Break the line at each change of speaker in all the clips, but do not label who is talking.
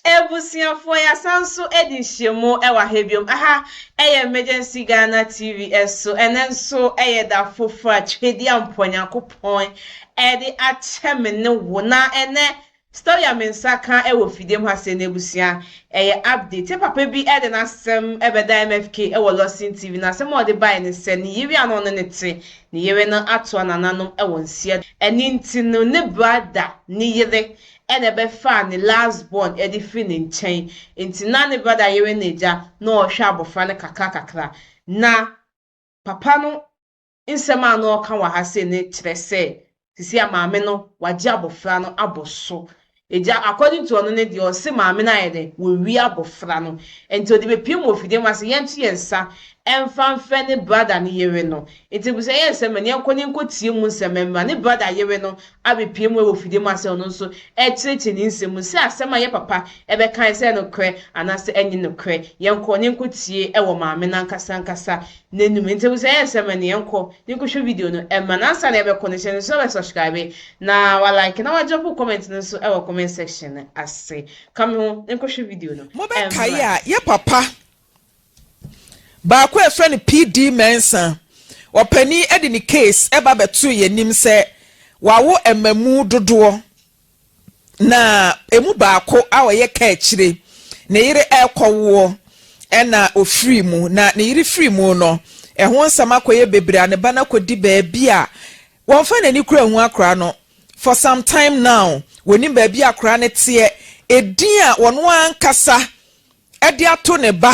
Abusuafoɔ yɛasan nso adi nhyiamu wɔ ha biom. Aha yɛ Emergency Ghana TV so. Ɛnɛ nso yɛ da foforɔ a Twedeampɔ Nyankopɔn de akyɛ me ne wo. Na ɛnɛ story a me nsa ka wɔ fidie mu ha sei no abusua, ɛyɛ update. Yɛ papa bi de n'asɛm bɛda MFK wɔ Lawson TV. Na asɛm a ɔde baeɛ ne sɛ ne yere a na ɔne no te, ne yere no atoa nananom wɔ nsia. Ɛno nti no ne brada ne yere na ɛbɛfaa ne last born de firi ne nkyɛn nti na ne brother yere no agya na ɔrehwɛ abɔfra no kakra kakra na papa no nsɛm a na ɔreka wɔ ha sei no kyerɛ sɛ sisi a maame no wagye abɔfra no abɔ so agya according to ɔno ne deɛ ɔse maame no ayɛ dɛn wɔwie abɔfra no nti ɔde bɛpie mu wɔ fidie mu ase yɛnto yɛn nsa ɛmfa mfrɛ ne brother ne yere no nti abusua yɛ nsɛm ɛne yɛnkɔ ne nkɔ tie mu nsɛm mmra ne brother yere no abɛpue mu wɔ fidie mu a sɛ ɔno nso rekyerɛkyerɛ ne nsɛm mu sɛ asɛm a yɛ papa bɛkae sɛ ɛyɛ nokorɛ anaasɛ ɛnyɛ nokorɛ. Yɛnkɔ na yɛnkɔtie wɔ maame no ankasa ankasa n'anum. Nti abusua yɛ nsɛm ɛne yɛnkɔ na yɛnkɔhwɛ video no ɛma no ansa na yɛbɛkɔ no hyɛ no nso wobɛ subscribe na wa like na wa drop wo comment no nso wɔ comment section no ase. Ka me ho na yɛnkɔhwɛ video no
Mobɛkae
ɛmmra.
a, yɛ papa Baako a yɛfrɛ no PD Mensah, ɔpanin de ne case ba bɛtoo yɛn anim sɛ wawo mmamu dodoɔ na ɛmu baako a ɔyɛ kaakyire, ne yere rekɔwoɔ ɛna ɔfiri mu na ne yere firi mu no, ɛho nsɛm akɔyɛ bebree a ne ba no akɔdi baabi a wɔmfa n'ani kura nhu akora no for some time now, wɔnim baabi a akora no teɛ, ɛdin a wɔn ankasa de ato ne ba,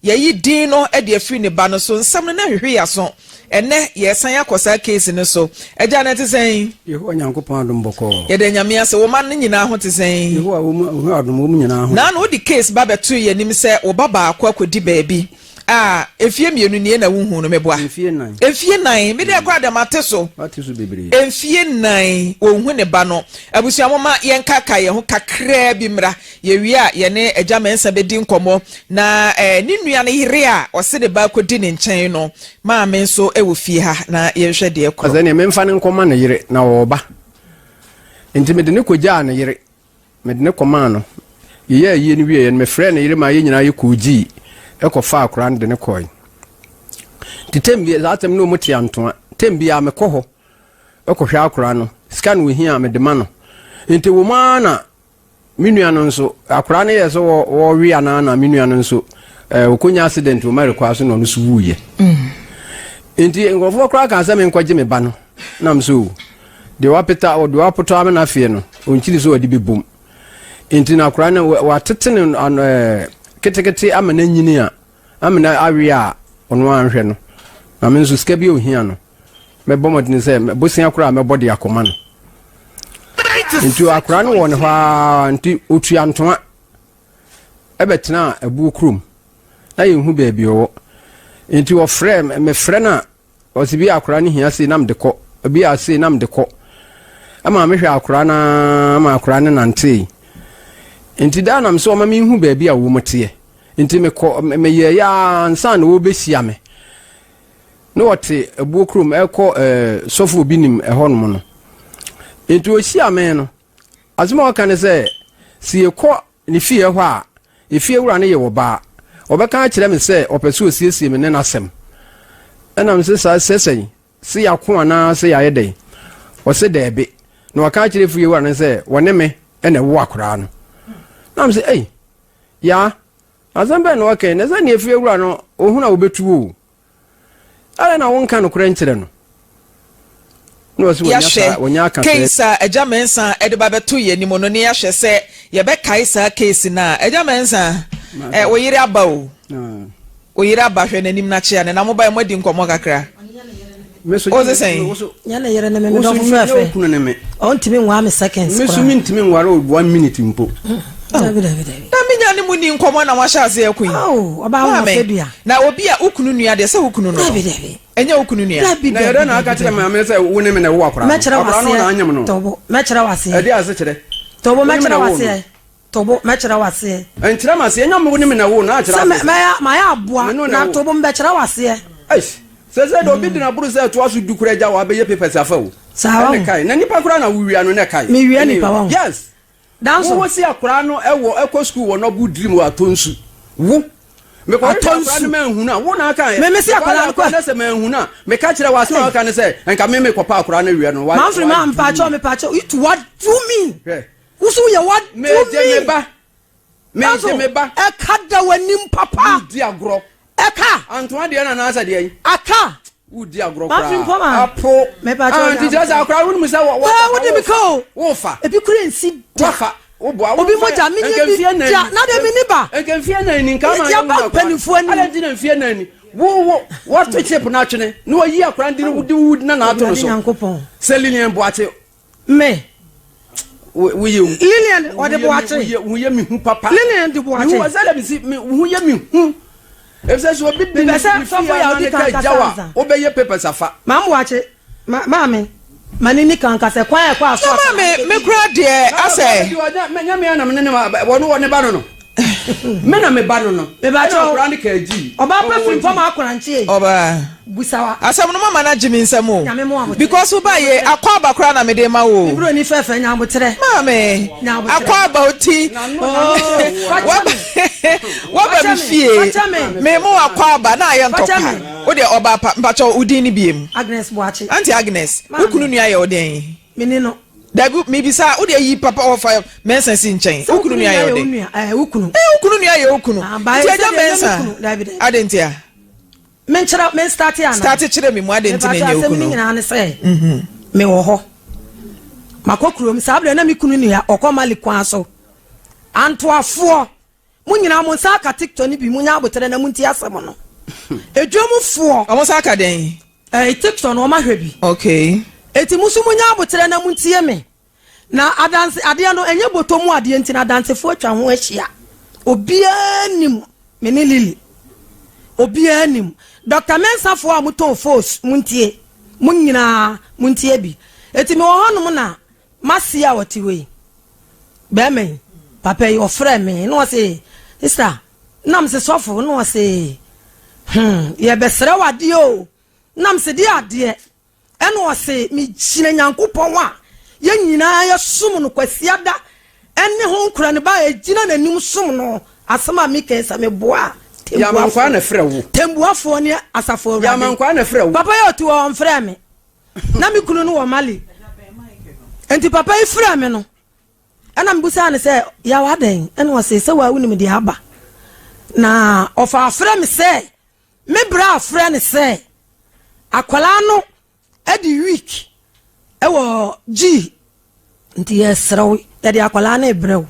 yɛayi din no de afiri ne ba no so, nsɛm no na hwehwe yɛaso, ɛnnɛ yɛresan akɔ saa case no so, Agya no ɛte sɛn?
Yehowa Nyankopɔn adom bɔkɔɔ.
Yɛda Nyame ase, wo mma no nyinaa ho te sɛn?
Yehowa wɔn adom wɔn nyinaa ho.
Naano wode case ba bɛtoo yɛn anim sɛ wo ba baako akɔdi baabi a mfie mmienu nie na wonhuu no, meboa?
Mfie nnan.
Mfie nnan, me deɛ koraa deɛ mate so.
Wate so bebree.
Mfie nnan, wɔnhu ne ba no. Abusua momma yɛnkaakae yɛn ho kakraa bi mmra. Yɛwie a, yɛne Agya Mensah bɛdi nkɔmmɔ. Na ne nua no yere a ɔse ne ba akɔdi ne nkyɛn no maame nso wɔ fie ha, na yɛnhwɛ deɛ ɛkorɔ.
Ɔsɛ neɛ memfa no nkɔma ne yere na ɔreba. Nti mede no kɔgyaa ne yere. Mede no kɔmaa no. Yɛyɛɛ ayie no wieeɛ no, mefrɛɛ ne yere maa yɛn nyinaa yɛkɔɔ gyii kɔfaa akwadaa no de no kɔe. Nti tɛm bi, saa tɛm no wɔn te Antoa. Tɛm biara mekɔ hɔ kɔhwɛ akwadaa no. Sika na ɔhia a mede ma no. Nti wɔn ara na Me nua no nso, akwadaa no yɛ sɛ wɔwe anaa na me nua no nso ɔkɔnya accident wɔ mɛre kwaa so na ɔno nso wuiɛ. Mm. Nti nkurɔfoɔ koraa kaa sɛ menkɔgye me ba no nam so deɛ wapeta deɛ wapotɔ amena afeɛ no ɔnkyiri sɛ ɔde bɛbom. Nti na akwadaa no watete no ketekete ama no anyini a ama no awe a ɔno anhwɛ no na me nso sika bi a ɔhia no mɛbɔ mmɔden sɛ bosea koraa mɛbɔ de akɔma no nti akora no wɔ ne hɔ ara nti otua ntoa ɛbɛtena abuo kurom na yɛnhu baabi ɔwɔ nti ɔfrɛ mefrɛ no a ɔsi bi akora no hia sei na mede kɔ bi a sei na mede kɔ ɛma mehwɛ akora no ama akora no nantee nti daa nam sɛ ɔma menhu baabi a wɔn teɛ nti mekɔ meyɛɛ yɛ ansa na wɔbɛhyia me Na ɔte abuo kurom ɛkɔ ɛɛ sɔfo obi nim ɛhɔnom no. Nti ohyia me no, asɛm a ɔka ne sɛ, sɛ yɛkɔ ne fie hɔ a, efie wura no yɛ ɔbaa. Ɔbɛka akyerɛ me sɛ ɔpɛ sɛ osiesie me ne n'asɛm. Ɛna me sɛ saa sɛ sɛn? Sɛ yɛako anaa sɛ yɛayɛ dɛn? Ɔse daabi. Na waka akyerɛ fie wura no sɛ wɔne me na ɛwo akoraa no. Na me sɛ ei, yaa, asɛm bɛn na ɔka yi? Na sɛ nea efie wura no ohunu a obetu wo o. Adɛn na wonka nokorɛ nkyerɛ no? Na ɔse wanya saa,
Yɛahwɛ
wanya aka sɛ.
case a Agya Mensah de ba bɛto yɛn anim no na yɛahwɛ sɛ yɛbɛkae saa case no a. Agya Mensah, eh, wo yere aba o. Wo yere aba, hwɛ n'anim na kyea no. Na mobae, moadi nkɔmmɔ kakra.
Me so
Wo se sɛn?
wo so
Nyɛ ne yere ne me, me
wo so
dɔfo
nyɛ wo
fɛfɛ.
kunu ne me.
Ɔntumi nwaa me seconds
Me so
koraa.
mentumi nware wo one minute mpo.
Dabi dabi dabi.
Na menya ne mo ni nkɔmmɔ na moahyɛ aseɛ ako yi.
Oh, ɔbaa wo
Maame,
ɔfɛ dua.
na obi a wo kunu nua deɛ sɛ wo kunu no no.
Dabi dabi.
Ɛnyɛ wo kunu nua.
Dabi
Na
dabi
yɛdɛn na
dabi
aka kyerɛ
dabi.
maame sɛ wo ne me na ɛwo akwadaa no?
Mɛkyerɛ wo
Akwadaa no na
aseɛ
anyem no.
Tobo, mɛkyerɛ wo aseɛ.
Ɛde ase kyerɛ.
Tobo,
Wo ne me
mɛkyerɛ
na
wo
ɛwoo no.
aseɛ. Tobo, mɛkyerɛ wo aseɛ.
Nkyerɛ me aseɛ, ɛnyɛ wo ne me na ɛwoo no, akyerɛ
Sɛ
aseɛ sɛ.
mɛyɛ mayɛ aboa
Me ne wo na
na
ɛwoo.
Tobo mebɛkyerɛ wo aseɛ.
Eish, sɛsɛ deɛ obi de n'aboro sɛ ɛtoa so du koraa agya wɔ abɛyɛ papers afa o.
Saa
Ɛna
wahu.
ɛkae. Na nipa koraa na wowia no na ɛkae.
Mewia
Ɛne
nipa wahu.
Yes.
Danso.
Wo si akwaraa no ɛwɔ ɛkɔ sukuu wɔ nɔbo dream wɔ atɔ nsu. Wo. Mekɔhwehwɛ
Atɔ
akwaraa no
nsu.
manhunu a, wo na aka ɛ.
Me me se
Mekɔhwɛ
akwaraa no
akwaraa
kɔ.
no sɛ manhunu a, meka kyerɛ wo asɛm a
Hey.
woka ne sɛ, nka me mekɔpa akwaraa no awie no, wa,
Manfrey ma
waduru
mpakyɛw
me.
mepakyɛw itu wadu me.
Hwɛ.
Wo so woyɛ wadu
Megye
me.
me ba. Megye
Danso
me ba.
ɛka da w'anim papa.
Wodi agorɔ.
Ɛka.
Antoa deɛ no anaasɛ deɛ yi?
Aka.
Wodi agorɔ
Manfrey
koraa.
Mpoma.
Apo.
Mepakyɛw
Ah, nti kyerɛ sɛ akwaraa wonim sɛ wɔ, wɔ,
Wɛ wode me ka o.
wofa.
Ebi kura nsi da.
Wafa. Woboa.
Obi mogya menyɛ bi da. Na deɛ menni ba.
Nka mfeɛ nan ni nka ama
Yɛaba
yɛn akwaraa.
mpanimfoɔ anim.
Adɛn nti na mfeɛ nan ni? Wo wo wɔto chip no atwene na wɔyi akwaraa no de no de wo na na ato no
Awurade
so.
Nyankopɔn.
Sɛ Lilian Boakye
Me.
woyɛ hu.
Lilian ɔde Boakye.
Wo yɛ me hu papa.
Lilian de Boakye.
Mehu sɛ dɛm si me ho yɛ me hu. Efisɛ sɛ obi di ne fie a ne ka gyaw a wobɛyɛ papers afa.
Maame Boakye ma maame ma ne ni kan kasa kwan a ɛkɔ aso
Na maame me kura deɛ asɛ.
Nyɛ me na me ne ne ma wɔn wɔ ne ba no no. Me na me ba no no.
Mebakyɛw
Ɛna akwaraa no kaa gyi.
Ɔbaa pa firi mpɔm akorankye.
Ɔbaa.
Busawa.
Asɛm no mama no agye me nsam o.
Nyame mo aboterɛ.
Because wo ba ye akɔ aba koraa na mede ma wo o.
Me broni fɛfɛ nya aboterɛ.
Maame
Nya aboterɛ.
akɔ aba o ti.
Oh, fakyɛ me.
Waba
Fakyɛ
me
me.
fie.
Fakyɛ me.
Me mo akɔ aba na ayɛ
Fakyɛ
ntɔkwa.
me.
Wo deɛ ɔbaa pa mpakyɛw wo din ne biem.
Agnes Boakye.
Auntie Agnes, wo
Maame.
kunu nua yɛ wo dɛn?
Me ni no.
Dabi mebisa wo deɛ yi papa ɔfa Mensah si nkyɛn.
Sɛ
Wo kunu nua yɛ wo dɛn?
Ɛɛ wo kunu.
Ɛɛ wo kunu nua yɛ wo kunu.
Ah, ba
Nti
sɛ
agya
deɛ ɛnyɛ me
Mensah.
kunu. Dabi dabi.
Adɛn nti a?
Menkyerɛ men starte anaa?
Starte kyerɛ me mu adɛn nti na
Mepakyɛ
ɛnyɛ wo
asɛm no
kunu?
nyinaa ne sɛ mewɔ hɔ. Makɔ kurom saa berɛ na me kunu ni ha ɔkɔ Mali kwan so. Antoafoɔ mo nyinaa mo nsa aka tiktok no bi monyɛ aboterɛ na montie asɛm no. Edwamfoɔ.
Ɔmo nsa aka dɛn?
Ɛɛ tiktok no wɔn ahwɛ bi.
Okay.
Eti mo nso monyɛ aboterɛ na montie me. Na adanse adeɛ no ɛnyɛ bɔtɔ mu adeɛ nti na adansefoɔ atwa ho ahyia. Obiara nim me ne Lily. Obiara nim. Doctor Mensahfoɔ a motɔn fos montie. Mo nyinaa montie bi. Eti mewɔ hɔnom na m'ase a ɔte hɔ yi, bɛrima yi, papa yi, ɔfrɛɛ me na ɔse, Sister, na mese sɔfo, na ɔse, hmm, yɛbɛsrɛ wo adeɛ o. Na mese deɛ adeɛ? Ɛna ɔse, Megyina Nyankopɔn a yɛn nyinaa yɛsom no Kwasiada ne ho nkora ne ba a ɛgyina n'anim som no, asɛm a meka yi sɛ meboa a,
Yamankwaa na ɛfrɛ wo.
Tɛmbuafoɔ ne Asafo Awurade.
Yamankwaa na ɛfrɛ wo.
Papa yi a ɔte hɔ ɔmfrɛɛ me. Na me kunu no wɔ Mali. Enti papa yi frɛɛ me no, ɛna mebusaa no sɛ, Yaw adɛn? Ɛna ɔse, sɛ waa wonim deɛ aba. Na ɔfa afrɛ me sɛ, Me bra frɛ no sɛ akwadaa no adi week wɔ G nti yɛsrɛ wo yɛde akwadaa no rebrɛ wo.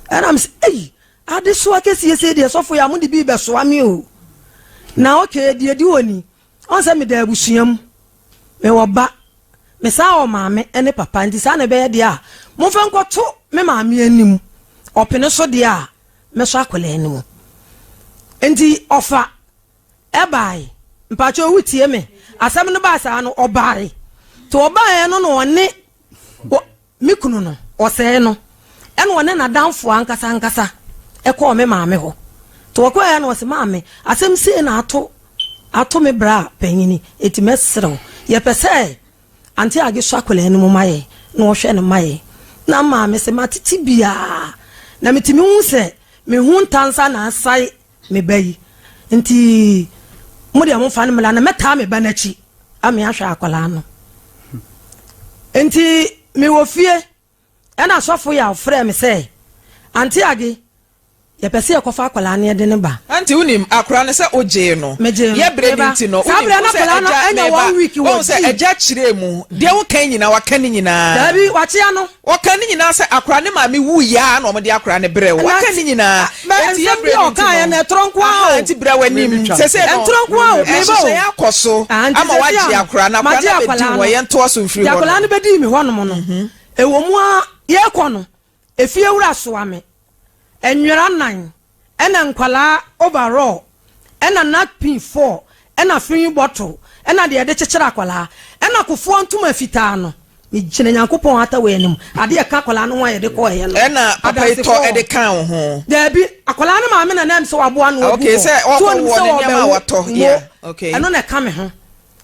Ɛna me sɛ ei adesoa kɛseɛ sei deɛ sɔfo yɛ a mode bi bɛsoa me o. Na okay deɛ di hɔ ni ɔn sɛ meda abusua mu mewɔ ba mesan wɔ maame ne papa nti saa na ɛbɛyɛ deɛ a momfa nkɔto me maame anim ɔpene so deɛ a Mɛsɔ akwadaa no mu. Nti ɔfa ɛbae. Mpakyɛw wo tie me. Asɛm no baa saa no ɔbae. Nti ɔbaeɛ no na ɔne me kunu no ɔsɛe no. Ɛna ɔne n'adamfo ankasa ankasa ɛkɔɔ me maame hɔ. Nti ɔkɔeɛ na ɔse maame asɛm sei na ato ato me bra panyini enti mɛsrɛ wo yɛpɛ sɛ Auntie Aggie sɔ akwadaa no mu ma yɛn na ɔhwɛ no ma yɛn. Na maame sɛ matete biara na metumi hu sɛ me ho ntansa na asae me ba yi. Nti mo deɛ momfa no mmra na mɛtaa me ba no akyi ame ahwɛ akwadaa no. Nti mewɔ fie Ɛna sɔfo Yaw frɛɛ me sɛ, Auntie Aggie, yɛpɛ sɛ yɛkɔfa akwadaa no yɛde no ba.
Auntie, wonim akwadaa no sɛ wogyee no?
Megyee no.
Yɛ berɛ no
Meba.
nti no,
Saa
wonim,
berɛ no
wohu sɛ
akwadaa no
agya,
anya
meba,
one week wɔ
wohu sɛ
gym.
agya kyerɛɛ mu, deɛ woka yi nyinaa, waka ne nyinaa.
Daabi, wakyea no.
Wɔka ne nyinaa sɛ akwadaa ne maame wuiɛ ara na wɔde akwadaa no brɛɛ wo.
Na
Waka ne nyinaa.
bɛ
Enti yɛ
nsɛm bi
berɛ
a
no nti
ɔkaeɛ
no,
no, ɛtorɔ nko ara
aha,
o.
enti bra w'anim. Seesei no,
Ɛntorɔ nko ara o, meba o.
nhyehyɛeɛ akɔ so
Ah, nti
ama
seesei
woagye
a no,
akwadaa no, akwadaa
magye
no abɛdi
akwadaa
hɔ,
no.
yɛntoa so mfiri
Nti
hɔ
akwadaa
nom.
no bɛdii me hɔnom no, Ɛwɔ mu ara, yɛrekɔ no, efiewura soa me, nwera nan, ɛna nkwadaa overall, ɛna napkin four, ɛna feeding bottle, ɛna deɛ yɛde kyekyere akwadaa, ɛna kofoɔ ntoma fitaa no. Megyina Nyankopɔn atawei anim, adeɛ ɛka akwadaa no ho a yɛde kɔeɛ no.
Ɛna papa yi tɔ
Adansefoɔ.
de kaa wo ho.
Daabi, akwadaa no maame na na ɛm sɛ waboa no agu
Okay,
hɔ.
sɛ
So
ɔkɔ
ɔnim
wɔ
sɛ
ne nneɛma a
ɔrebɛwo
watɔ,
ngo,
yeah, okay.
ɛno na ɛka me ho.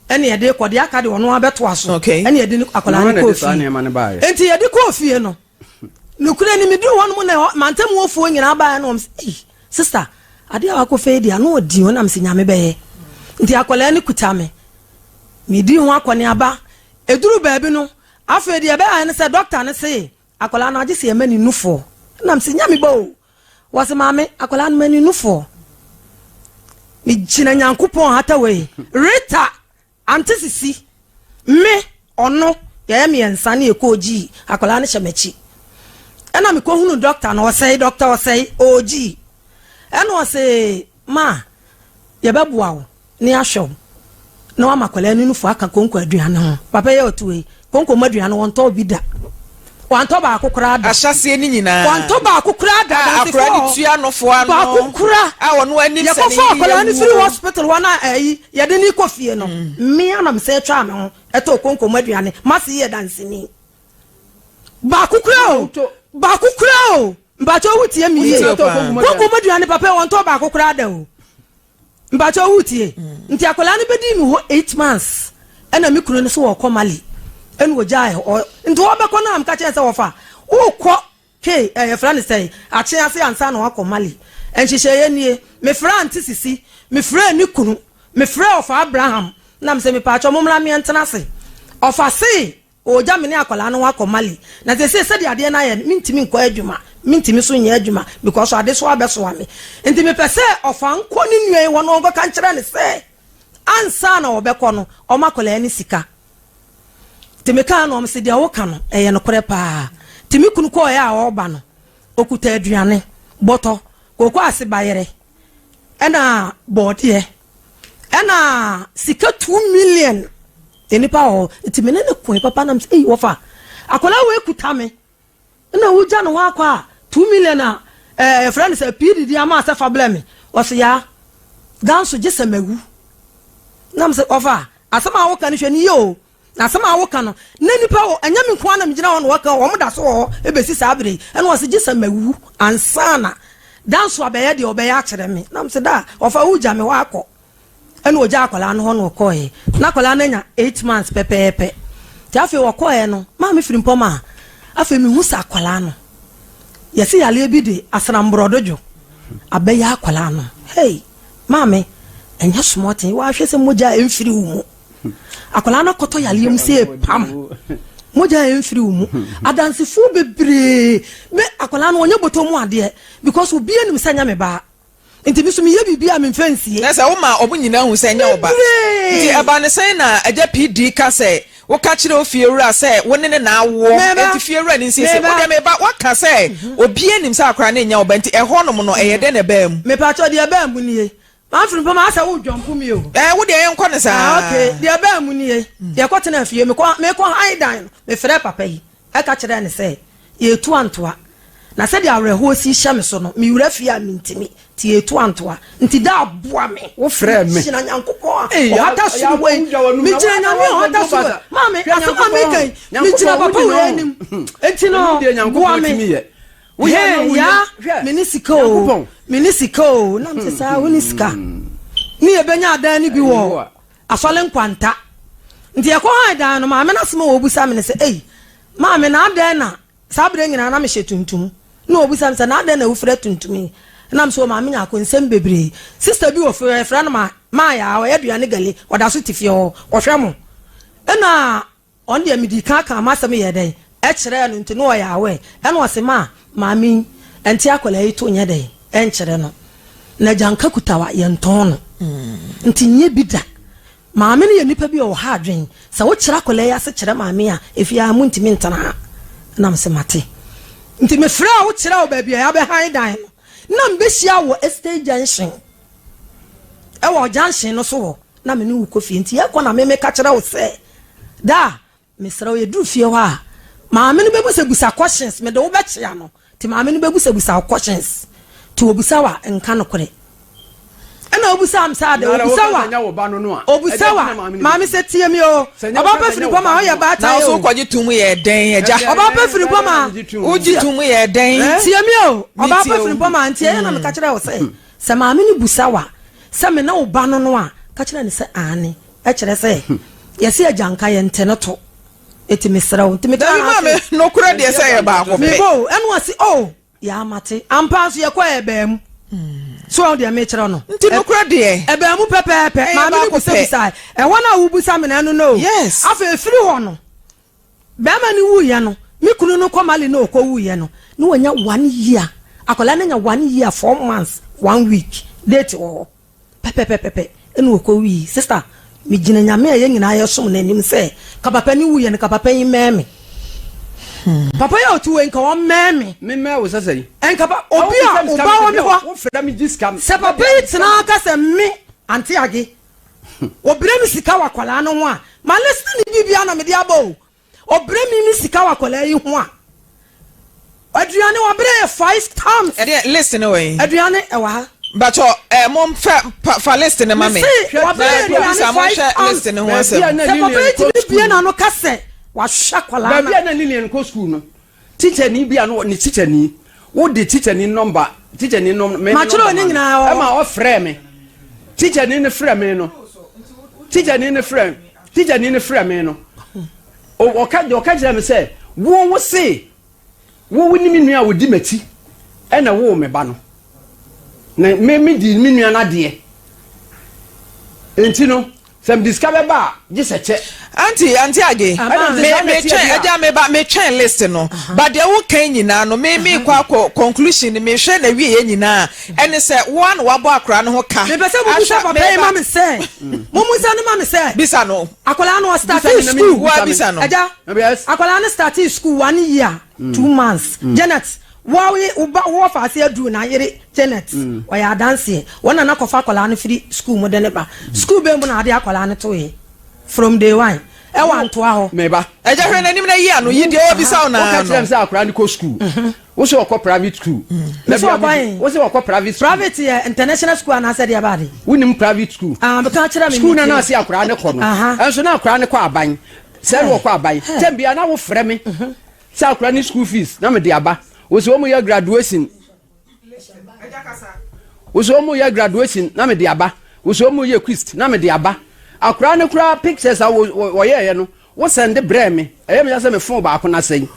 Ɛna yɛde kɔ, deɛ aka deɛ ɔno ara bɛtoa so.
Okay.
Ɛna yɛde ne akwadaa
Na
no
hwan na
kɔɔ
ɛde saa
fie.
nneɛma no baeɛ?
Enti yɛde kɔɔ fie no, Nokorɛ ni, meduruu hɔ nom na ɛhɔ mantam hɔfoɔ nyinaa baeɛ na wɔn sɛ, Ei, sista, adeɛ a wakɔfa yi deɛ, ano ɔden o, na mese, Nyame bɛyɛ. Nti akwadaa no kuta me. Medii ho akɔneaba. Ɛduruu baabi no, afei deɛ ɛbɛyɛ ne sɛ dɔkta no se, akwadaa no agye sɛ yɛma ne nufoɔ. Na mese, Nyame ba o. Wɔse, Maame, akwadaa no ma ne nufoɔ. Megyina Nyankopɔn hata wei. Rita! Ante sisi, me, ɔno, yɛyɛ miɛnsa ne yɛkɔɔ gyii akwadaa no hyɛ m'akyi. Ɛna mekɔ hunu dɔkta no, ɔsɛe, dɔkta ɔsɛe, ɔɔ gyii. Ɛna ɔse, ma, yɛbɛboa wo ne ahwɛ wo na wama akwadaa no nufu aka konko aduane ho. Papa yi a ɔte hɔ yi, konko mu aduane wɔntɔɔ bi da. Wantɔ baako koraa da.
Ahyɛaseɛ no nyinaa.
Wantɔ baako koraa da.
A
Adansefoɔ
akwadaa no
wɔ hɔ.
tua nofoɔ ano.
Baako koraa.
A ɔno anim sɛ ne
Yɛkɔfaa
yere
akwadaa no
awu
firi
o.
hospital hɔ na ɛyi yɛde no rekɔ fie no, me ara na mesan twaa me ho tɔɔ konko mu aduane. M'ase yɛ danseni. Baako koraa o. Baako koraa o. Mpakyɛw wotie me yie.
Wotie paa.
Konko mu aduane papa yi wɔntɔɔ baako koraa da o. Mpakyɛw wo tie? Nti akwadaa no bɛdii me hɔ 8 months ɛna me kunu no so wɔkɔ Mali ɛna ɔgyae hɔ nti ɔbɛkɔ no a meka kyerɛ sɛ wɔfa wokɔ K ɛ yɛfrɛ no sɛn akye ase ansa na wakɔ Mali nhyehyɛeɛ nie mefrɛ ante sisi mefrɛ ne kunu mefrɛ ɔfa Abraham na mesɛ mepaakyɛw mommra meɛntena ase ɔfa see Ɔregya me ne akwadaa no ho akɔ Mali. Na seesei sɛdeɛ adeɛ no ayɛ no, mentumi nkɔ adwuma. Mentumi nso nyɛ adwuma because adesoa abɛsoa me. Nti mepɛ sɛ ɔfa nkɔ ne nua yi hɔ na ɔnkɔka nkyerɛ no sɛ ansa na ɔbɛkɔ no, ɔma akwadaa no sika. Nti mekaa no, ɔse deɛ woka no, ɛyɛ nokorɛ paa. Nti me kunu kɔeɛ a ɔreba no, ɔkuta aduane, bɔtɔ, kooko ase bayerɛ, ɛna bɔɔdeɛ. Ɛna sika 2 million nnipa wɔ hɔ nti me ne ne koe papa nam sɛ eyi wɔfa akwadaa wei kuta me ɛna wogya ne hɔ akɔ a 2 million a ɛɛ yɛfrɛ no sɛ pii didi ama sɛ fa blɛ me ɔsi ya danso gye sɛ mawu nam sɛ ɔfa asɛm a woka no hwɛ ne yie o. Na asɛm a woka no, na nnipa wɔ, ɛnyɛ me nko ara na megyina hɔ na wɔka, wɔn da so wɔ hɔ ɛbɛsi saa berɛ yi. Ɛna ɔse, gye sɛ mawu ansa na Danso abɛyɛ deɛ ɔbɛyɛ akyerɛ me. Na mese, da, ɔfa wogya me hɔ akɔ. Ɛna ɔgya akwadaa no hɔ na ɔkɔeɛ. Na akwadaa no anya 8 months pɛpɛɛpɛ. Nti afei ɔkɔeɛ no, maa me firi mpɔm a, afei mehu sɛ akwadaa no, yɛse yareɛ bi de asramborɔdodwo abɛyɛ akwadaa no. Hey, maame, ɛnyɛ small thing, woahwɛ sɛ mogya a ɛmfiri wo mu. Akwadaa no akɔtɔ yareɛ mu sɛ pam. Mogya a ɛmfiri wo mu. Adansefoɔ bebree bɛ akwadaa no ɔnyɛ bɔtɔ mu adeɛ because obiara nim sɛ nyɛ me ba. Nti me so meyɛ biribi a memfa nsie.
Na sɛ woma wɔn nyinaa hu sɛ ɛnyɛ wo ba.
Bebree.
Nti ɛbaa ne sɛn na agya PD ka sɛ woka kyerɛ wo fiewura sɛ wo ne no na awoɔ
Meba.
nti fiewura no nsiesie.
Meba.
Wo deɛ meba woaka sɛ obiara nim sɛ akwadaa no nyɛ wo ba nti ɛhɔnom no ɛyɛ dɛn na ɛbaa mu?
Mepakyɛw deɛ ɛbaa mu nie. Manfiri mpo ma asɛ wo dwɔmpo mi o.
Ɛɛ wo deɛ yɛnkɔ no saa.
Ah okay, deɛ ɛbaa mu nie, yɛkɔ tenaa fie, mekɔ mekɔ han dan no, mefrɛɛ papa yi ɛka kyerɛɛ no sɛ yɛretu antoa, na sɛdeɛ awerɛhoɔ si hyɛ me so no, me wura fie a mentumi, nti yɛretu antoa, nti daa boa me.
Wo frɛɛ me.
Megyina Nyankopɔn a ɔhata soro hɔ yi, megyina Nyame a ɔhata soro hɔ yi, maame, asɛm a meka yi, megyina papa wei anim, nti no boa me. Hey, ya, me ne sika o, me ne sika o, na mese saa wo ne sika. Ne yɛbɛnya adan no bi wɔ asɔle nkwanta. Nti yɛkɔ han dan no, maame no asɛm a wɔbusa me ne sɛ, ei, maame na adɛn na saa berɛ nyinaa na mehyɛ tuntum. Na wɔbusa me sɛ, na adɛn na wofira tuntum yi? Na mesɛ, maame nya ako nsɛm bebree. Sister bi wɔ fie hɔ, yɛfrɛ no ma Maaya, ɔyɛ aduane gale, ɔda so te fie hɔ, ɔhwɛ mo. Ɛna Ɔno deɛ medii kan kaa m'asɛm yɛɛ dɛn kyerɛɛ no nti na ɔyɛ aware ɛna ɔse ma maame yi nte akwadaa yi to nyɛ dɛn nkyerɛ no na gyanka kutawa yɛntɔn no nti nyɛ bi da maame no yɛ nipa bi a ɔha adwen sɛ wokyerɛ akwadaa yi ase kyerɛ maame a efie ha montumi ntena ha na mese mate nti mefrɛ wo kyerɛ wo baabi a yɛabɛhan dan no na mbɛhyia wɔ estate junction ɛwɔ junction no so hɔ na me ne wo kɔ fie nti yɛkɔ na me meka kyerɛ wo sɛ da mesrɛ wo yɛduru fie hɔ a maame no bɛbusabusa questions mede wo bɛkyea no nti maame no bɛbusabusa wo questions nti wɔbusa wa nka nokorɛ ɛna obusa m sɛ ade obusa wa obusa wa maame sɛ tie mi o ɔba pɛ firi bɔ ma ɔyɛ baatan
na ɔso kɔgye tum yɛ dɛn agya
ɔba pɛ firi bɔ ma
wogye tum yɛ dɛn
tie mi o ɔba pɛ firi bɔ ma nti ɛyɛ na meka kyerɛ wo sɛ sɛ maame no busa wa sɛ me ne wo ba no no a ka kyerɛ no sɛ aane ɛkyerɛ sɛ yɛse agya nka yɛnte no to. Eti mesrɛ wo. Nti metra
Dabi
ha
maame,
se.
nokorɛ deɛ sɛ ɛyɛ baako pɛ.
Mebɔ o, ɛna ɔse oh, yaa mate. Ampa nso yɛkɔɛ ɛbaa mu. So wahu deɛ mekyerɛ wo no?
Nti nokorɛ deɛ.
Ɛbaa mu pɛpɛɛpɛ.
Ɛyɛ
Maame no
baako pɛ.
busabusae. Ɛhɔ no a wobusa me no, ɛno no o.
Yes.
Afei ɛfiri hɔ no, Barima no wuiɛ no, me kunu no kɔ Mali na ɔkɔ wuiɛ no, na wanya one year, akwadaa no anya one year 4 months 1 week, date wɔ hɔ pɛpɛpɛpɛpɛ ɛna ɔkɔ wui. Sister, megyina Nyame a yɛn nyinaa yɛsom no anim sɛ, ka papa no wuiɛ no, ka papa yi mmɛn me. Papa yi a ɔte hɔ yi, nka ɔmmɛn me.
Me mmɛn wo sɛ sɛn?
Nka pa, obi a ɔba wɔ me hɔ, sɛ papa yi tena ka sɛ me, Auntie Age, Ɔbrɛ me sika wɔ akwadaa no ho a, ma list ne biribiara na mede aba o. Ɔbrɛ me me sika wɔ akwadaa yi ho a, aduane wabrɛ yɛ five times.
Ɛdeɛ list no wɔ he?
Aduane ɛwɔ ha.
Mpakyɛ eh, mo fɛ pa, fa list no ma me.
Mese wabrɛ yɛ
Na producer
aduane
mo
five
nhwɛ
times.
list no ho
Baabi a
asɛm.
na
Sɛ papa
Lillian
yi
kɔ
tumi
school
bue
no.
n'ano ka sɛ wahwɛ akwadaa no
Baabi
a.
a na Lillian kɔ school no, Tikyani bi a na ne tikyani, wode tikyani nɔmba, tikyani nɔm, me ne
Matwerɛ
nɔmba
ne
ma no,
nyinaa wɔ hɔ.
ɛma ɔfrɛɛ me. Tikyani no frɛ me no, tikyani no frɛ, tikyani no frɛ me no, ɔka, ɔka kyerɛ me sɛ, wo wo se, wo wo ne me nua a ɔdi m'akyi ɛna woo me ba no. Na me me di me nua no adeɛ. Enti no, Sɛ mede sika bɛba a, gye sɛ kyɛ.
Auntie, auntie Age, me me twɛn, agya me ba, me twɛn list no. But deɛ wo kan nyinaa no, me me kɔ akɔ conclusion no, me hwɛ na wie yɛ nyinaa, ɛne sɛ wo ara na wabɔ akora no ho ka.
Mepɛ sɛ mo bisa
Ahwɛ,
papa
me
yi
ba.
ma me sɛ, mo musa no ma me sɛ.
Bisa no.
Akwadaa no
Bisa
ɔstartee
me na me
school.
Wo ara bisa no.
Agya,
Yes.
akwadaa no startee school 1 year 2 months. Janet, wo wo ba wo wɔfa ase aduru na yere Janet, ɔyɛ adanseɛ. Wɔn na nakɔfa akwadaa no firi school mu de ne ba. School bɛn mu na ade akwadaa no toeɛ? From day one. Ɛwɔ Antoa hɔ.
Meba.
Agya hwɛ n'anim na yi ano, yi deɛ ɔrebisa wo no
Woka
ara
kyerɛ me
no.
sɛ akwadaa no kɔ school. Wo sɛ ɔkɔ private school.
Me sɛ ɔkɔ he?
Wo sɛ ɔkɔ private school.
Private yɛ international school anaasɛ deɛ ɛba ade?
Wonim private school?
Ah, bɛka kyerɛ me
School na
metie.
na ase akwadaa no kɔ no. Ɛnso na akwadaa no kɔ aban. Sɛ na ɔkɔ aban. Tɛm bia na wofrɛ me sɛ akwadaa no school fees na mede aba. Wo sɛ wɔn yɛ graduation. Wo sɛ wɔn yɛ graduation na mede aba. Wo sɛ wɔn yɛ quiz na mede aba. Akwadaa no koraa pictures a wɔyɛɛyɛ no wo send brɛ me. Ɛyɛ me ya sɛ me phone baako na sɛn.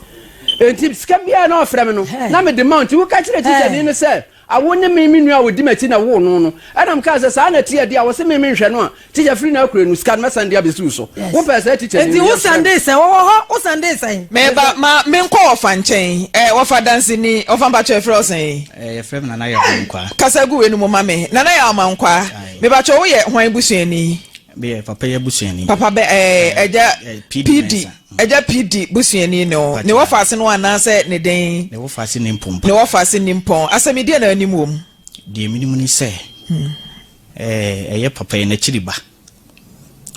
Enti sika biara na ɔfrɛ me no na mede ma wo. Nti woka kyerɛ tikyani no sɛ awo ne me me nua a ɔdi m'akyi na woo no no. Ɛna mekaa sɛ saa na ɛteɛ deɛ a wɔse me menhwɛ no a tikya firi no akure no sika no mɛsan de abɛsi wo so. Wopɛɛ saa tikyani
Enti
no
wo
yɛmfrɛ
sɛnde
no.
sɛn? Wɔwɔ hɔ, wo sɛnde sɛn?
Meba, ma menkɔ wɔfa nkyɛn. Eh, wɔfa danseni, wɔfa mpakyɛ yɛfrɛ wo sɛn?
Eh, yɛfrɛ me Nana Yaw Amankwaa.
Kasa gu wei no mu ma me. Nana Yaw Amankwaa,
Aye.
mepakyɛ woyɛ hwan busuani?
Meyɛ papa yi abusuani.
Papa bɛ eh, agya
Eh, PD
PD,
Mensah.
agya PD busuani ne wo. Ne
Mpakyɛ.
wɔfa ase no anaasɛ ne den?
Ne wɔfa ase ne mpompa.
Ne wɔfa ase ne mpɔn. Asɛm yi deɛ na anim wɔ mu?
Deɛ menim ne sɛ, eh, ɛyɛ papa yi n'akyiri ba.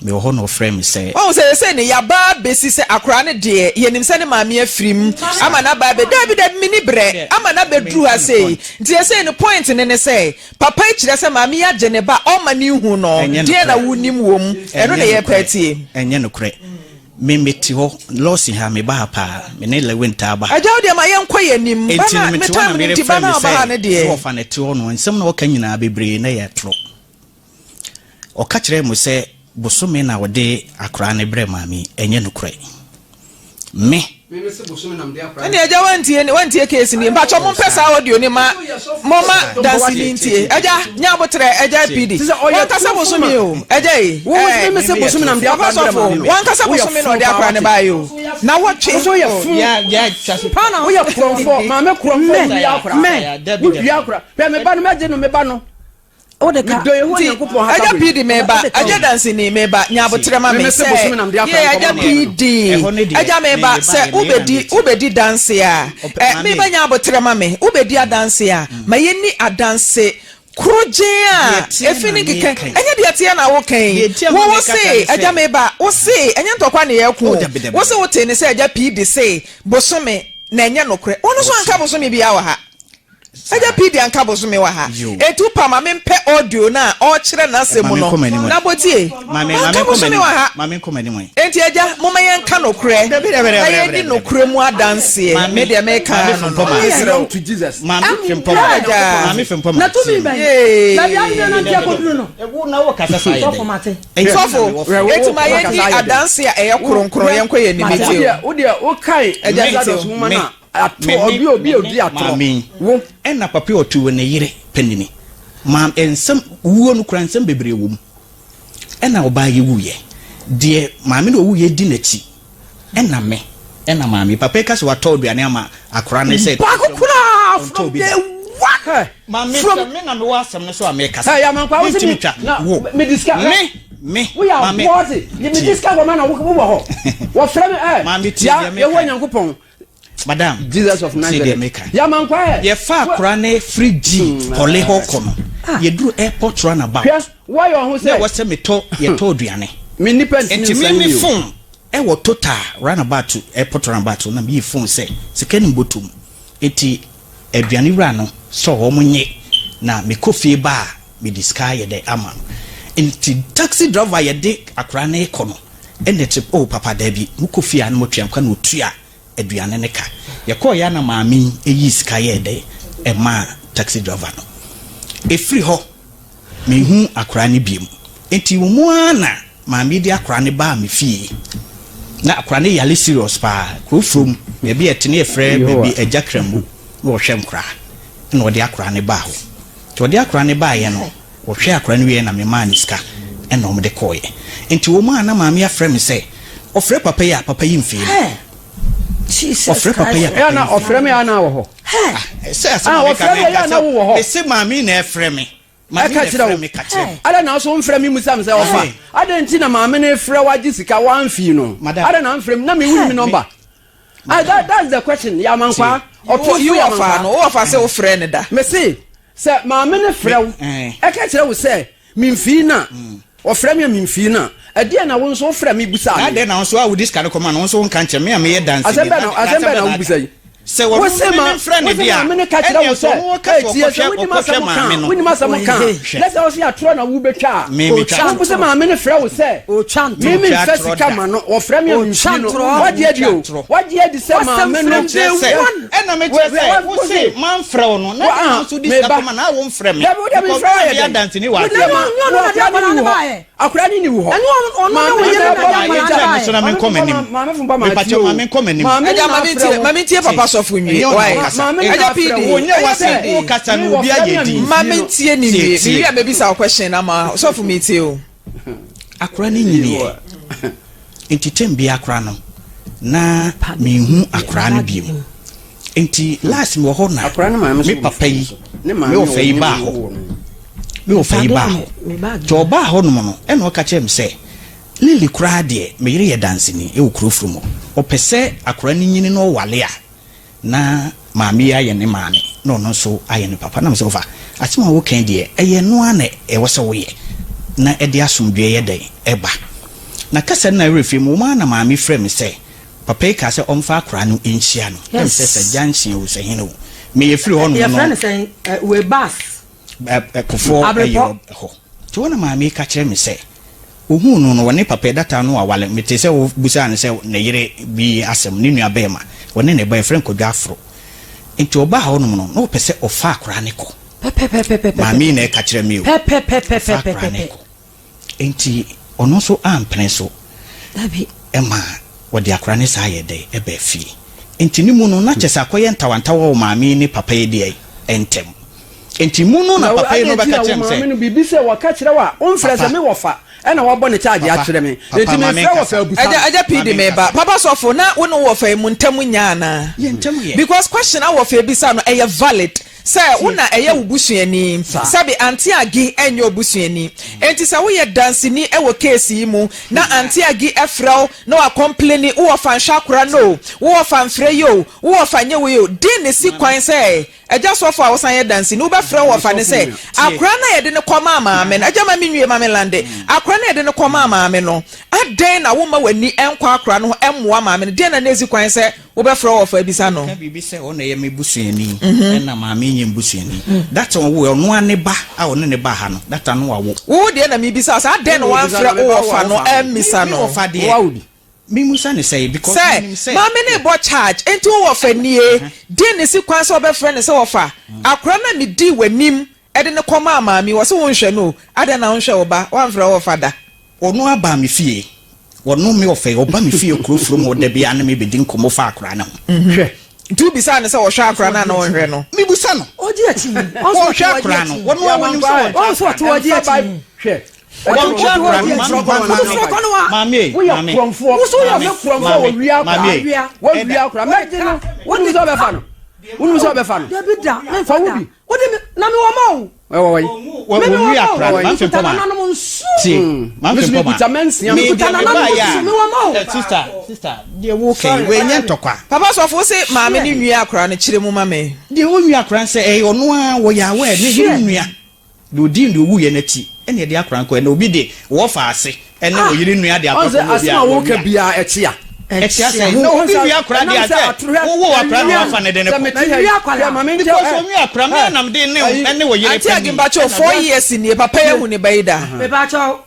Mewɔ hɔ na ɔfrɛ me sɛ.
Wahu sɛ sɛsɛi no yaba abɛsi sɛ akoraa no deɛ yɛnim sɛ ne maame afiri mu ama no aba abɛ daabi daabi menni berɛ ama no abɛduru ha sei nti sɛsɛi no point no ne sɛ papa yi kyerɛ sɛ maame yi agye ne ba ɔmma no nhu no
Ɛnyɛ
deɛn na
nokorɛ.
wonim wɔ mu ɛno
Ɛnyɛ
na yɛpɛ
nokorɛ.
atie.
Ɛnyɛ nokorɛ. Me mete hɔ, Lawson ha, meba ha paa. Me ne Lewin taa ba ha.
Agya wo deɛ ma yɛnkɔ yɛn anim ba
Enti
no
no
a me
mete hɔ na
time no nti ba
merefrɛ
no
me
a ɔba ha
sɛ
no
ne
deɛ.
wɔfa no te hɔ no, nsɛm na ɔka nyinaa bebree na ɛyɛ atorɔ. Ɔka kyerɛɛ mo sɛ bosome na ɔde akoraa no brɛɛ maame yi, ɛnyɛ nokorɛ. Me.
Ɛne agya wantie wantie case ni mpatsɔ mo mpɛ saa audio ni ma mo ma dansini ntie agya nya abotrɛ agya pd wankasa bosome o agya yi ɛɛ papa sɔfo wankasa bosome na ɔde akora ne ba yi o na wɔtwe
woyɛ korɔmfoɔ maame korɔmfoɔ wowia akora wowia akora hwɛ me ba no mɛgye no me ba no
Wode ka.
Medɔ Yehowa
Nti,
Nyankopɔn hata
Agya
bere.
PD meba, Agya Danseni meba, nya aboterɛ ma me
Meme se
sɛ,
bosome na mede akora
yee,
nkɔma
Agya
maame no.
PD,
Ɛhɔ ne deɛ,
Agya
me
meba,
mebaeɛ,
sɛ
me yere
wobɛdi,
na mete.
wobɛdi danse a,
Ɔpɛ,
ɛ,
maame.
meba nya aboterɛ ma me, wobɛdi adanse a, ma yɛnni adanse korogyen
Deɛ
a
ɛteɛ
efi
na
ne nkeka,
meka yi.
ɛnyɛ deɛ ɛteɛ na woka yi,
Deɛ nti a
wo,
ma
wo
mekasa
se,
ne
Agya
sɛ.
meba, wo se, ɛnyɛ ntɔkwa na yɛreko
Oh,
o,
dabi, dabi,
wo se
dabi.
wotee ne sɛ Agya PD se bosome, na ɛnyɛ nokorɛ, ɔno nso anka bosome biara wɔ ha. Agya Pii deɛ anka bosome wɔ ha. Enti wopa ma mempɛ audio no a ɔrekyerɛ n'asɛm mu no na bɔ tie. Wanka bosome wɔ ha. Enti agya momma yɛnka nokorɛ na yɛnni nokorɛ mu adanseɛ. Me deɛ meka ara no no. Mesrɛ wo. Agya.
Na tumi bɛn?
Yee.
Baabi a adwene no nte akɔduru no.
Sɔfo, enti ma yɛnni adanseɛ a ɛyɛ kronkron. Yɛnkɔ yɛn anim. Tie o.
Wodeɛ wokae
Agya tie
Exodus
o.
nwoma no a Atorɔ, obi a obi a odi atorɔ.
Maame yi,
Wo.
ɛna papa yi ɔtoo ne yere panini. Maam nsɛm wuo no kura nsɛm bebree wɔ mu. Ɛna ɔbaa yi wuiɛ. Deɛ maame no ɔwuiɛ di n'akyi. Ɛna me, ɛna maame yi. Papa yi ka sɛ watɔ aduane ama akora no sɛ.
Baako koraa
Ɔntɔ
from
bi
day
da.
one.
Maame
From.
sɛ me na mewɔ asɛm no so a mekasa.
Hey, Amankwa, wo se
Mentumi
me
twa.
na
Wo.
me di sika.
Me, me,
Woyɛ
maame.
aboɔ se me di
Tie.
sika kɔma na wo wɔ hɔ. Wɔfrɛ me ɛ.
Maame tie
Ya
deɛ meka.
Yehowa Nyankopɔn.
Madam,
Jesus of
tie deɛ
Nazareth.
meka.
Ya Amankwa ɛ.
Yɛfa akora no firi G Pɔle hɔ kɔ no, yɛduru airport runabout.
Hwɛ, woayɛ wo ho
Na
sɛ.
ɛwɔ sɛ metɔ yɛtɔ aduane.
Me nnipa ntumi
Nti me
nsan
me
me o.
phone ɛwɔ Total runabout, airport runabout na meyii phone sɛ sika no mbɔtɔ mu. Nti aduane wura no sɛ wɔn nye na mekɔ fie ba a mede sika ayɛ dɛ ama no. Nti taxi driver a yɛde akora no rekɔ no ɛna ɛte oh papa daabi mokɔ fie a na motua mka na otua aduane no ka. Yɛkɔeɛ a na maame yi yii sika yɛɛ dɛ ɛmaa taxi driver no. Ɛfiri hɔ menhu akwadaa no biom. Nti wɔ mu ara na maame yi de akwadaa no baa me fie. Na akwadaa no yare serious paa. Kuro furom baabi a ɛte no yɛfrɛ baabi Agya Krambu na wɔhwɛ nkwadaa. Ɛna ɔde akwadaa no baa hɔ. Nti ɔde akwadaa no baeɛ no, Wɔhwɛɛ akwadaa no wieeɛ na memaa no sika ɛna wɔde kɔeɛ. Nti wɔn a na maame afrɛ me sɛ ɔfrɛ papa yi a papa yi mfee no. Ɔfrɛ papa yi a papa yi mfee no.
Ɔfrɛ me a na wɔ hɔ.
Ah, sɛ asɛm a meka no ɛka sɛ mese maame na ɛfrɛ me. Maame na ɛfrɛ me ka kyerɛ me.
Adɛn na nso womfrɛ me mmisa me sɛ ɔfa? Adɛn nti na maame no frɛ wo agye sika woamfii no? Adɛn na amfrɛ me na me wonim me nɔmba? Ah, that, that's the question. Yamankwa.
Ɔto you wɔfa no, wɔfa sɛ wofrɛ no da.
Mese sɛ maame no frɛ wo ɛka kyerɛ wo sɛ memfii no a, ɔfrɛ me a memfii no a, ɛdeɛn na wo nso wofrɛ me busaa
me? Na adɛn na wo nso a wode sika no kɔma no, wo nso wonka nkyerɛ me a meyɛ danseni?
Asɛm bɛn na asɛm bɛn na wobisa yi?
Sɛ wɔn
Wose
me
ma
memfrɛ no
wose
deɛ a,
maame no ka kyerɛ
ɛnneɛ
wo
sɛ
sɛ
ɔno ɔka sɛ
ɛtie sɛ
ɔkɔhwɛ
wonim
ɔkɔhwɛ
asɛm ka
maame no.
wonim asɛm ka
Hwɛ.
na sɛ wose atorɔ na wobɛtwa a
Me metwa
wo sɛ maame no frɛ wo sɛ
Otwa
me
ntorɔ.
memfa
Otwa
sika
torɔ
ma
da.
no wɔfrɛ me a
Otwa
memfii no
ntorɔ.
wagye adi o
Otwa torɔ.
wagye adi sɛ
Wasɛm
maame no
from
Kyerɛ
day
sɛ
one.
ɛna mekyerɛ sɛ
Wo
wo se
se
mamfrɛ wo no na
Wo
adɛn na
ah
wo nso wode sika
meba
kɔma no a womfrɛ me
Dabi wo deɛ
because
memfrɛ wo
me
ayɛ
na meyɛ
dɛn
danseni wɔ
Wo
asɛm
deɛ
no
ma
mu.
Ɛnyɛ ɔno
wo
na ɔde
akora no
akwadaa
ni
no
wo hɔ
baeɛ.
akora no ni wo hɔ
Ɛnyɛ ɔno ne
maame
wo
no
yere
na
na
ɛbɔ
ɛde
maame
akwadaa no
gya
baeɛ.
So na
maame
menkɔ
fompa
m'anim.
maame fompa ma
Mepakyɛ
tie o
ma menkɔ m'anim.
maame no
Agya
na
ma
afrɛ
mentie
wo
ma mentie papa sɔfo nwie
Ɛnyɛ ɔno
why?
ɔkasa.
maame no
Agya
na afrɛ
PD
wo
Wonyɛ
Agya
w'asɛm
PD
wokasa
me
no obi
wɔfrɛ me
ayɛ
a
din.
ma
memfii no
mentie ne
Tie
nwie
tie.
mewie a mɛbisa wo question ama sɔfo metie o.
Akora no nyiniiɛ nti tɛm biara akora no na menhu akora no bio nti last mewɔ hɔ na
akora no maame
me
so
papa yi
ne
me
maame
wɔfa yi
ɔne
baa
me
hɔ
wɔ no
me wɔfa yi baa hɔ nti ɔbaa hɔ nom no ɛna ɔka kyerɛ me sɛ Lily koraa deɛ me yere yɛ danseni ɛwɔ kuro firi mu ɔpɛ sɛ akora no nyini na ɔwale a Na maame yi ayɛ ne maame na ɔno nso ayɛ ne papa. Na mesɛ, Ɔfa, asɛm a woka yi deɛ, ɛyɛ ɛno ara na ɛwɔ sɛ woyɛ na ɛde asomdwoeɛ yɛ dɛn? Ɛba. Na kasa no na werɛ firi mu. Wɔn ara na maame frɛɛ me sɛ, papa yi kaa sɛ ɔmfa akwadaa no nhyia no. Na mesɛ, sɛ junction o, sɛ hene o. Meyɛ firi hɔnom no.
Yɛfrɛ no sɛn? Wei bus.
Kofoɔ
Abrepɔ.
Ɛyɛ hɔ. Nti hɔ na maame yi ka kyerɛ me sɛ, Ohuu no no, ɔne papa yi data no aware. Metee sɛ wobisaa no sɛ ne yere bi asɛm, ne nua barima, ɔne ne ba, yɛfrɛ no Kwadwo Aforo. Nti ɔbaa hɔnom no, na ɔpɛ sɛ ɔfa akwadaa no kɔ. Maame yi na ɛka kyerɛ me o, ɔfa akwadaa no kɔ. Nti ɔno nso ampene so ma wɔde akwadaa no saa yɛɛ dɛn, ɛbaa fie. Nti ne mu no, na kyerɛ sɛ akɔyɛ ntawantawa wɔ maame yi ne papa yi deɛ ntam. Enti mu no na
Na
papa yi
adɛn
no
nti
bɛka
na wo
kyerɛ me
maame
sɛ,
no biribi sɛ wɔka kyerɛ wo a womfrɛ sɛ
Papa,
me wɔfa ɛna wabɔ ne charge
papa,
akyerɛ me
papa,
enti
ma
memfrɛ wɔfa
menkasa.
abusa
Agya
no.
agya
Ma
pii de meba.
menkasa.
Papa sɔfo na wo ne wo wɔfa yi mo ntam nya anaa?
Yɛn ntam yɛ.
Because question a wɔfa yi bisa no ɛyɛ valid sɛ wo
Tie.
na ɛyɛ wo busuani.
Saa.
Sɛbe Auntie Aggie ɛnyɛ obusuani. Enti sɛ woyɛ danseni ɛwɔ case yi mu na Auntie Aggie ɛfrɛ wo na wa complaini wo wɔfa nhwɛ akora no o, wo wɔfa mfrɛ yi o, wo wɔfa nyɛ wei o, den na esi kwan sɛ. Agya sɔfo a wosan yɛ danseni, wobɛfrɛ wo wɔfa no sɛ, Akora no a yɛde no kɔmaa maame no, agya ma menwie ma menlande, akora no a yɛde no kɔmaa maame no, adɛn na womma w'ani nkɔ akora no ho mmoa maame no? Deɛn na na ɛsi kwan sɛ wobɛfrɛ wo wɔfa abisa no?
Meka biribi sɛ ɔno na ɛyɛ me busuani, ɛna maame nyɛ me busuani. That time ɔwoeɛ, ɔno ara ne ba a ɔne no baa ha no, that time no wawo.
Wo deɛ na mebisa wo sɛ, adɛn na woamfrɛ wo wɔfa no ammisa
Me
no?
wɔfa deɛ, Memusa no sɛn because
Sɛ,
menim sɛ.
Maame no rebɔ charge, enti wo wɔfa nie, deɛn na ɛsi kwan sɛ wobɛfrɛ no sɛ wɔfa? Akwadaa no a medii w'anim de no kɔmaa maame yi, wɔse wonhwɛ no o, adɛn na wonhwɛ wo ba? Woamfrɛ wo wɔfa da?
Ɔno aba me fie, ɔno me wɔfa yi, ɔba me fie kuro furom hɔ da biara ne me bɛdi nkɔmmɔ fa akwadaa no ho.
Hwɛ. Nti wobisaa no sɛ ɔhwɛ akwadaa no anaa ɔnhwɛ no?
Mebusa no.
Ɔgye akyi.
Ɔnhwɛ akwadaa no, ɔno ara ɔnim sɛ ɔnhwɛ akwadaa no.
Hwɛ.
Woyɛ
korɔmfoɔ. Woyɛ korɔmfoɔ wɔ wia akora. Wɔ wia akora. Mɛgye no. Wonim sɛ ɔbɛfa no. Wonim sɛ ɔbɛfa no.
Dabi da.
Fa wo bi.
Wode me na me wɔ ma o.
Ɛwɔ wɔ yi.
Me me wɔ ma o. Mekuta nananom nsu.
Tie. Me kuta mɛnsia.
Mekuta nananom nsu. Me wɔ ma o.
Sister, sister, deɛ wo kɛn, wei nyɛ ntɔkwa.
Papa sɔfo wo se maame ne nua akora no kyerɛ mu ma me.
Deɛ ɔnwia akora no sɛ ɛyɛ ɔno ara wɔyɛ aware ne yere nua. Deɛ ɔdii deɛ ɔwuiɛ no akyi ɛna ɛde akora nkɔ ɛna obi de wɔfa ase ɛne ɔyere nua de akɔ akɔma obi a
Ɔn sɛ asɛm a woka biara ɛkyea.
Ɛkyea sɛ na obi wia akora deɛ a sɛ wo wo akora na wafa ne de ne kɔ. Because ɔnwia akora me anam de ne ɛne ɔyere
Auntie
panin.
Agi mpakyɛw 4 years nie papa yi ahu ne ba yi da?
Mepakyɛw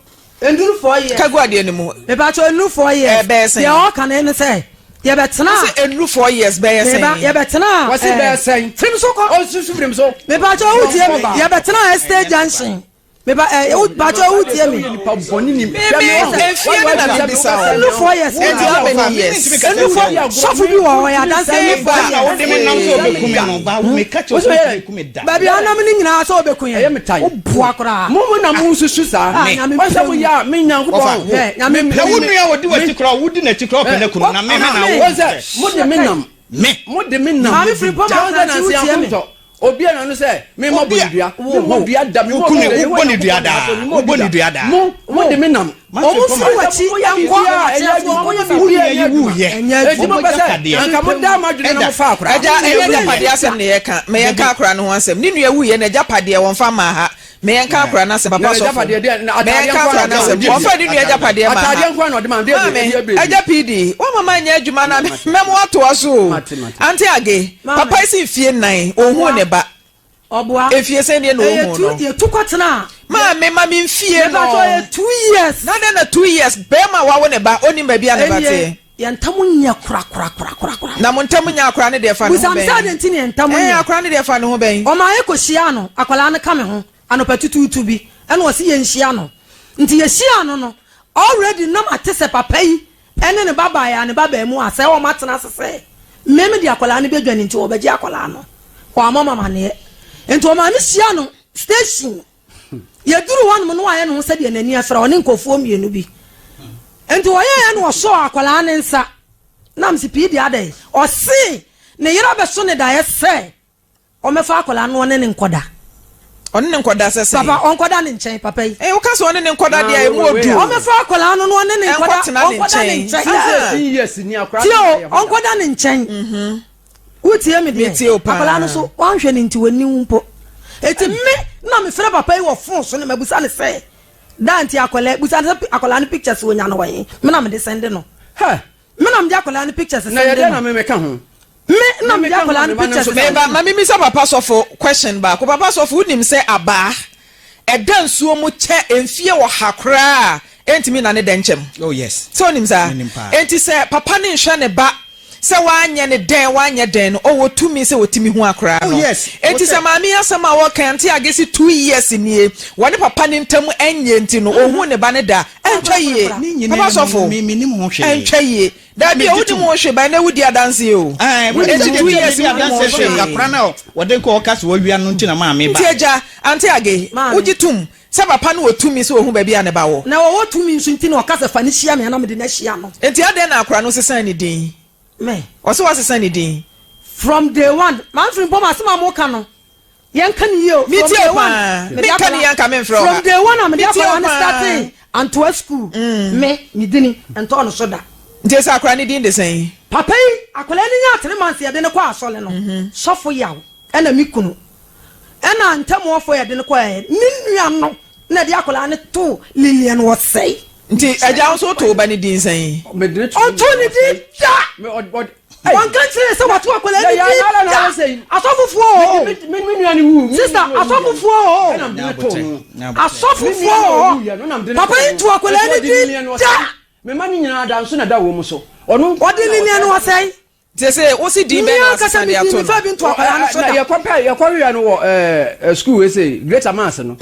Enduru 4 years.
Ka gu adeɛ no mu.
Mepakyɛw enduru 4 years.
Ɛɛ bɛyɛ sɛn?
Deɛ ɔka no ne sɛ yɛbɛtena.
Wose enduru 4 years bɛyɛ sɛn?
Meba yɛbɛtena.
Wɔsi bɛyɛ sɛn?
Firim so kɔ.
Ɔsusu firim so.
Mepakyɛw wotie me yɛbɛtena Estate Junction. Meba ɛ eh, mepakyɛw wotie me.
Nipa bɔne ni.
Me me efie no na mebisa o.
Enduru 4 years.
Enti how many years?
Enduru 4 years. Sɔfo bi wɔ hɔ yɛ adanse enduru 4 years.
Wode me nam sɛ ɔbɛku me no ba wo meka kyerɛ sɛ ɔbɛku me da.
Baabi a ɔnam no nyinaa sɛ ɔbɛku yɛn.
Ɛyɛ me tan.
Woboa koraa.
Mo mo na mo nsusu saa.
Ah, Nyame
Wɔn sɛ mo yɛ a me Nyankopɔn.
Hwɛ, Nyame
Na wo nua a ɔdi w'akyi koraa, wodi n'akyi koraa ɔpɛ n'akunu, na me me na wo.
Wɔn sɛ mo de me nam.
Me.
Mo de me nam.
Maame Frimpong
Wɔn sɛ
Akrachi,
Nansi
wotie me.
Akontɔ. Obi a n'ano sɛ me mmɔ
Obi a-
bɔ ne dua. Me mmɔ dua da. Me mmɔ
Woku ne-
dua.
wobɔ ne dua daa. Wobɔ ne dua daa.
Mo mo de me nam.
Ɔmo firi w'akyi nkɔ akyerɛfoɔ
Mo yɛ
nkɔ
biribi a ɛnyɛ
Wo nua yi
adwuma.
wuyɛ.
Eti mo pɛ sɛ anka mo da mo adwene na mo fa akora.
Agya, ɛnyɛ agyapadeɛ asɛm na yɛka. Ma yɛnka akora no ho asɛm. Ne nua wuiɛ no, agyapadeɛ, wɔmfa mmaa ha. Ma yɛnka akora no asɛm, papa
Na
sɔfo.
n'agyapadeɛ deɛ, na
Ma
ataadeɛ
yɛnka
nko
akora
ara
no
na
asɛm.
ɔde ma.
Wɔmfa ne nua agyapadeɛ mmaa ha.
Ataadeɛ nko ara na ɔde ma. Deɛ
Maame,
deɛ deɛ
Agya PD, woama manyɛ adwuma no a, mɛma woatoa so o.
Mate, mate.
Auntie Age,
Maame.
papa yi si mfie nnan, ɔnhuu ne ba.
Ɔboa.
Mfie sɛn deɛ na
Ɛyɛ
ɔhuu
two
no?
yɛtu kɔtena.
Maame, ma me mfie no.
Mepakyɛw ɛyɛ 2 years.
Na dɛn na 2 years, barima a wawo ne ba, ɔnnim baabi a ne ba
Ɛnneɛ
teɛ?
yɛn ntam nyɛ korakorakorakorakora.
Na mo ntam nyɛ akora no deɛ fa ne ho
Busa me sɛ
bɛn?
adɛn nti ne yɛn ntam
Ɛɛ,
nyɛ.
akora no deɛ fa ne ho bɛn?
Ɔmaa yɛkɔhyiaa no, akwadaa no ka me ho anɔpa tutuutu bi, ɛna ɔse yɛnhyia no. Nti yɛhyiaa no no, already na mate sɛ papa yi ne ne ba baeɛ a ne ba baa mu a sɛ wɔatena ase sɛ me mede akwadaa no bɛdwane nti wɔbɛgye akwadaa no. Wammɔ me amaneɛ. Nti ɔmaa me hyiaa no station. Yɛduruu hɔnom no wayɛ ne ho sɛdeɛ n'ani afira, ɔne nkurɔfoɔ mmienu bi. Nti wɔyɛeɛ na ɔsɔɔ akwadaa no nsa. Na mese pii deɛ adɛn? Ɔse ne yere abɛso ne daeɛ sɛ ɔmmɛfa akwadaa no ɔne ne nkɔda.
Ɔne ne nkɔda sɛ sɛn?
Papa ɔnkɔda ne nkyɛn papa yi.
Eh, woka sɛ ɔne ne nkɔda deɛ a emu odu.
Ɔmmɛfa akwadaa no na ɔne ne nkɔda,
Ɛnkɔtena ne
ɔnkɔda ne
nkyɛn.
nkyɛn.
Ah.
Tie o, ɔnkɔda ne nkyɛn. Wotie me deɛ?
Metie wo paa.
Akwadaa no so wanhwɛ no nti wɔnni wo mpo. Eti me na mefrɛ papa yi wɔ phone so na mabusa no sɛ daa nti akwadaa busa no sɛ akwadaa no pictures wɔnya no wɔ he? Me na mede sɛnde no.
Hɛ!
Me na mede akwadaa no pictures
Na
sɛnde
yɛdɛn
no.
na me meka ho?
Me na
Me
mede
meka ho
akwadaa
na
no
me ba no
pictures
nso
sɛnde
Meba,
no.
ma memmisa papa sɔfo question baako. Papa sɔfo, wonim sɛ abaa ɛda nsuo mu kyɛ mfie ɔha koraa a, ɛntumi nnane dɛnkyɛm?
Oh yes.
Sɛ wonim saa?
Menim paa.
Enti sɛ papa no nhwɛ ne ba sɛ wanyɛ no dɛn wanyɛ dɛn no ɔwɔ tumi sɛ ɔtumi hu akoraa
Oh
no.
yes.
Enti sɛ
Wosɛ.
maame yi asɛm a ɔka yi Auntie Agesi 2 years nie wɔne papa no ntam nyɛ nti no ɔnhuu ne ba no da a, ɛntwa yie.
Ne
Papa
nyinaa mu no
sɔfo,
me menim ho hwee.
ɛntwa yie.
Na
Daabi
megye
o, wonim
tom.
ho hwee but ɛnɛ wodi adanseɛ o.
Ɛɛ, wonim
Enti
sɛ
two
deɛ
years
medi
wonim ho
adanseɛ sɛ
hwee.
akora no a wɔde nkɔ ɔka sɛ wɔawia no nti na maame
Nti
baeɛ.
agya, Auntie Age,
Maame.
wogye tom sɛ papa no wɔ tumi sɛ ɔhu baabi a ne ba wɔ?
Na ɔwɔ tumi nso nti na ɔka sɛ fa no hyia me a na mede no ahyia no.
Enti adɛn na akora no sesaa ne din?
Me.
Ɔse wasesa ne din.
From day one manfiri mpo m'asɛm a moka no yɛnka no yie o from
Metie
day
wo
one
paa.
mede
Menka ne
akwadaa
yie anka memfrɛ wo
from
ha.
day one a mede
Metie wo
akwadaa no
paa.
startee Antoa school me me dini ntɔɔ no so da.
Nti ese akora ne din de sɛn?
Papa yi akwadaa no nyaa 3 months yɛde no kɔɔ asɔre no sɔfo yaw. Ɛna me kunu. Ɛna ntamuafoɔ yɛde no kɔɛ. Ne nua no na ɛde akwadaa no too Lilian Osei.
Nti agya wo nso wotoo wo ba no din sɛn?
Ɔntoo ne din da! Wanka nkyerɛ yɛ sɛ wato akwadaa no din da! Asɔfofoɔ oo! Sista, asɔfofoɔ oo! Asɔfofoɔ oo! Papa yi ntoo akwadaa no din da! Ɔde Lilian Osei.
Sese wo se din bɛn na wasesa de ato no?
Me ankasa me din mefa bi nto akwadaa no so da.
Yɛkɔ pɛ yɛkɔ hwehwɛ no wɔ ɛɛ sukuu wei sei Greater Mass no.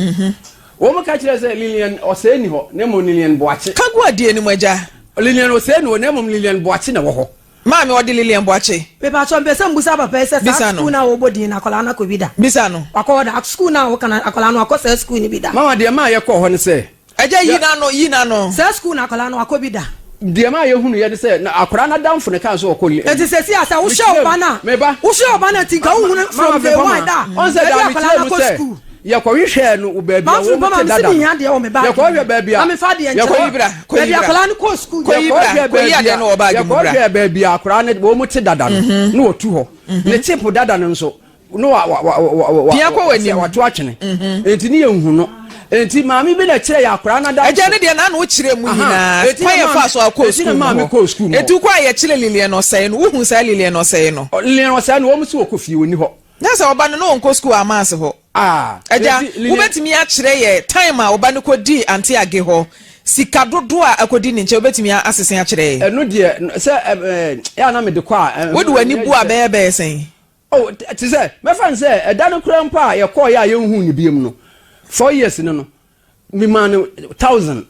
Wɔn ka kyerɛ sɛ Lilian Osei ni hɔ na mmom Lilian Boakye.
Ka gu adeɛ no mu agya.
Lilian Osei ni hɔ na mmom Lilian Boakye na ɛwɔ hɔ.
Maame ɔde Lilian Boakye.
Mepakyɛw mepɛ sɛ mbusa papa yi sɛ saa sukuu no a wɔbɔ din no akwadaa no akɔ bi da?
Bisa no.
Wakɔ hɔ da? Sukuu no a woka no akwadaa no wakɔ saa sukuu no bi da?
Mama deɛ maa yɛkɔɔ hɔ ne sɛ
Agya yi n'ano, yi n'ano.
Saa sukuu no akwadaa no wakɔ bi da?
Deɛ maa yɛhunuiɛ ne sɛ, na akwadaa no adamfo no kaa sɛ ɔkɔ li.
Enti seesei a sɛ wohwɛ wo ba no a, wohwɛ wo ba no a nti nka wonhunu from day one da a baabi a akwadaa no akɔ sukuu.
Yɛkɔhwehwɛɛ no wɔ baabi a wɔn te dada no. Yɛkɔhwehwɛ baabi a.
Baabi a akwadaa no kɔɔ sukuu.
Yɛkɔhwehwɛ baabi a yɛkɔhwehwɛ baabi a akwadaa no wɔn te dada no na wɔtu hɔ. Ne chip dada no nso no wa wa wa wa wa
Pia kɔ w'anim.
wato atwene nti ne yɛnhu no nti maame bi na kyerɛ yɛ akwaraa no ada
Agya no deɛ n'ano kyerɛ mu nyinaa
Eti na
kwan yɛ
maame-
fa so akɔ
eti na
sukuu mu
maame
hɔ
kɔɔ sukuu mu hɔ.
Eti kɔ a yɛkyerɛ Lilian ɔsɛe no wohu saa Lilian ɔsɛe no
Lilian ɔsɛe no wɔn si wɔkɔ fie wɔnni hɔ
Na sɛ ɔba no na ɔnkɔ sukuu Amaase hɔ
Ah,
Agya
eti Lilian
wobɛtumi akyerɛ yɛ time a ɔba no kɔdii Ante Age hɔ sika dodoɔ a akɔdi ne nkyɛn wobɛtumi asese akyerɛ yɛ
ɛno deɛ no- sɛ ɛ ɛ yɛ a na mede kɔ a ɛ
Wode w'ani bu a bɛyɛ bɛyɛ sɛn?
Oh, te sɛ, mɛfa no sɛ, ɛda no koraa mpo a yɛkɔeɛ a yɛnhuu no biom no, four years no no, memaa no thousand,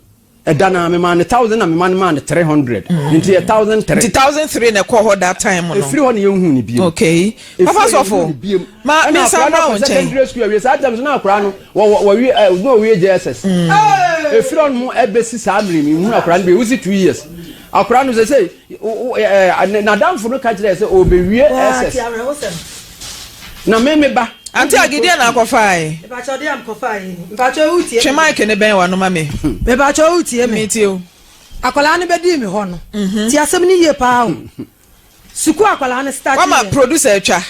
ɛda no ara memaa no thousand na mema no maa no 300, nti yɛ 1003.
Nti 1003 na ɛkɔɔ hɔ that time no?
Ɛfiri hɔ na yɛnhuu no biom.
Okay.
Ɛfiri
Papa
hɔ yɛnhuu
sɔfo,
no biom.
ma
Ɛna
mensan
akwadaa no
mmra wo
akɔ
nkyɛn.
secondary school awie, saa time so na akwadaa no, wɔ, wɔ, wɔwie, ɛ, na ɔwie JSS. Ɛfiri hɔ nom ɛbɛsi saa mmerɛ yi, menhunu akwadaa no biom, wosi 2 years. Akwadaa no sɛsɛi, N'adamfo no ka kyerɛɛ sɛ ɔrebɛwie SS. Na me me ba.
Ante Aggie deɛ na akɔfae? Twe mic no bɛn w'ano ma me.
Mepakyɛw wotie me?
Metie o.
Akwadaa no bɛdii me hɔ no, tie asɛm no yie paa o. Sukuu akwadaa no start
Wama
yɛ.
producer atwa.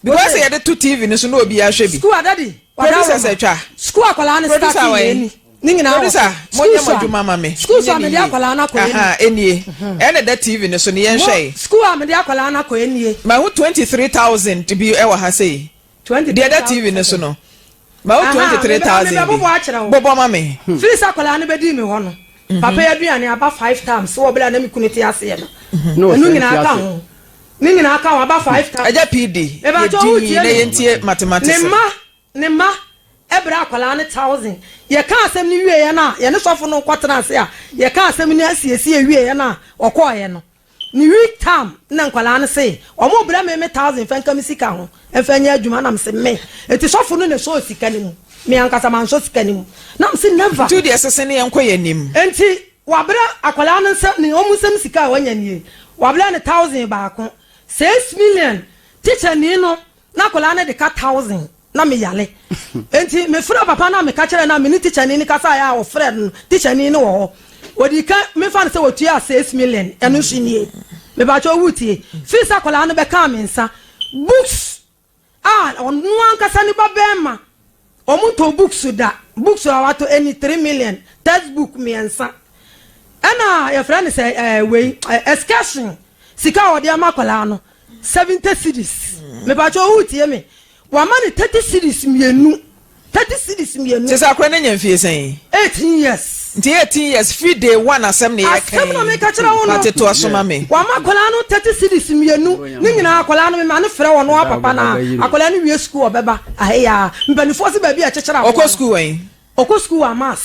Because sɛ yɛde to TV no so na obiara hwɛ bi.
Sukuu a daddy wada
Producers
roma.
atwa.
Sukuu akwadaa no
Producer
start
wɔ
yɛ
he?
ni. Ne nyinaa wɔ
Producer,
so.
monyɛ
Sukuu
mo
so a
adwuma ma me.
sukuu so
Monyɛ
a
ne
mede
yie.
akwadaa no akɔ yɛ
Aha,
ni.
enie. Ɛna ɛda TV no so no,
Mo
yɛnhwɛ.
sukuu a mede akwadaa no akɔ yɛ nie.
Mahu 23,000 bi wɔ ha sei. Deɛ ɛda TV no so no. Mahu
Aha,
23,000 bi.
mebɛbobɔ akyerɛ wo.
Bobɔ ma me.
Firi sɛ akwadaa no bɛdii me hɔ no, papa yi aduane aba five times wɔ berɛ a na me kunu te aseɛ no.
Na
Ɛno
ɔsan
nyinaa
te
ka
ase.
ho. Ne nyinaa ka ho aba 5000.
Agya PD, yɛ
Mepakyɛw wo
dinn
tie
na
me.
yɛntie mathematics
Ne
no.
mma ne mma brɛ akwadaa no thousand. Yɛka asɛm no wieɛ no a, yɛne sɔfo no kɔtena ase a, yɛka asɛm no asiesie wieɛ no a, ɔkɔɔeɛ no, ne week term na nkwadaa no se, wɔn brɛ me me thousand fa nka me sika ho mfa nyɛ adwuma na mese me. Enti sɔfo no na ɛsɔɔ sika no mu. Me ankasa mansɔ sika no mu. Na mese never.
Nti wo deɛ sese na yɛnkɔ yɛn anim.
Enti Wabrɛ akwadaa no nsa ne wɔn nsam sika a wanya nie. Wabrɛ no thousand baako. 6 million tikyani no na akwadaa no de ka thousand na me yale. Enti me frɛ papa no a meka kyerɛ no a me ne tikyani no kasaeɛ a ɔfrɛ no no tikyani no wɔ hɔ. Ɔdii kan mefa no sɛ ɔtuaa 6 million ɛno nso nie. Mepakyɛw wotie. Firi sɛ akwadaa no bɛkaa me nsa books a ɔno ankasa ne ba bɛɛma ɔmo ntɔn books da books a watɔ ɛni 3 million text book mmiɛnsa ɛna yɛfrɛ no sɛ ɛɛ wei ɛɛ excursion sika a ɔde ama akwadaa no 70 cedis mepakyɛ owu tie me wama no 30 cedis mmienu 30 cedis mmienu.
Te sɛ akora no anya mfie sɛn?
18 years.
Nti 18 years firi day one asɛm na yɛka
Asɛm na meka kyerɛ wo no.
Mate toa so ma me.
Wama akwadaa no 30 cedis mmienu ne nyinaa akwadaa no mema no frɛ ɔno ara papa no a akwadaa no wie sukuu ɔbɛba aheyaa mpanimfoɔ se baabi a ɛkyekyere aboa
Ɔkɔ
no.
sukuu wɛn?
Ɔkɔ sukuu wɔ Amas.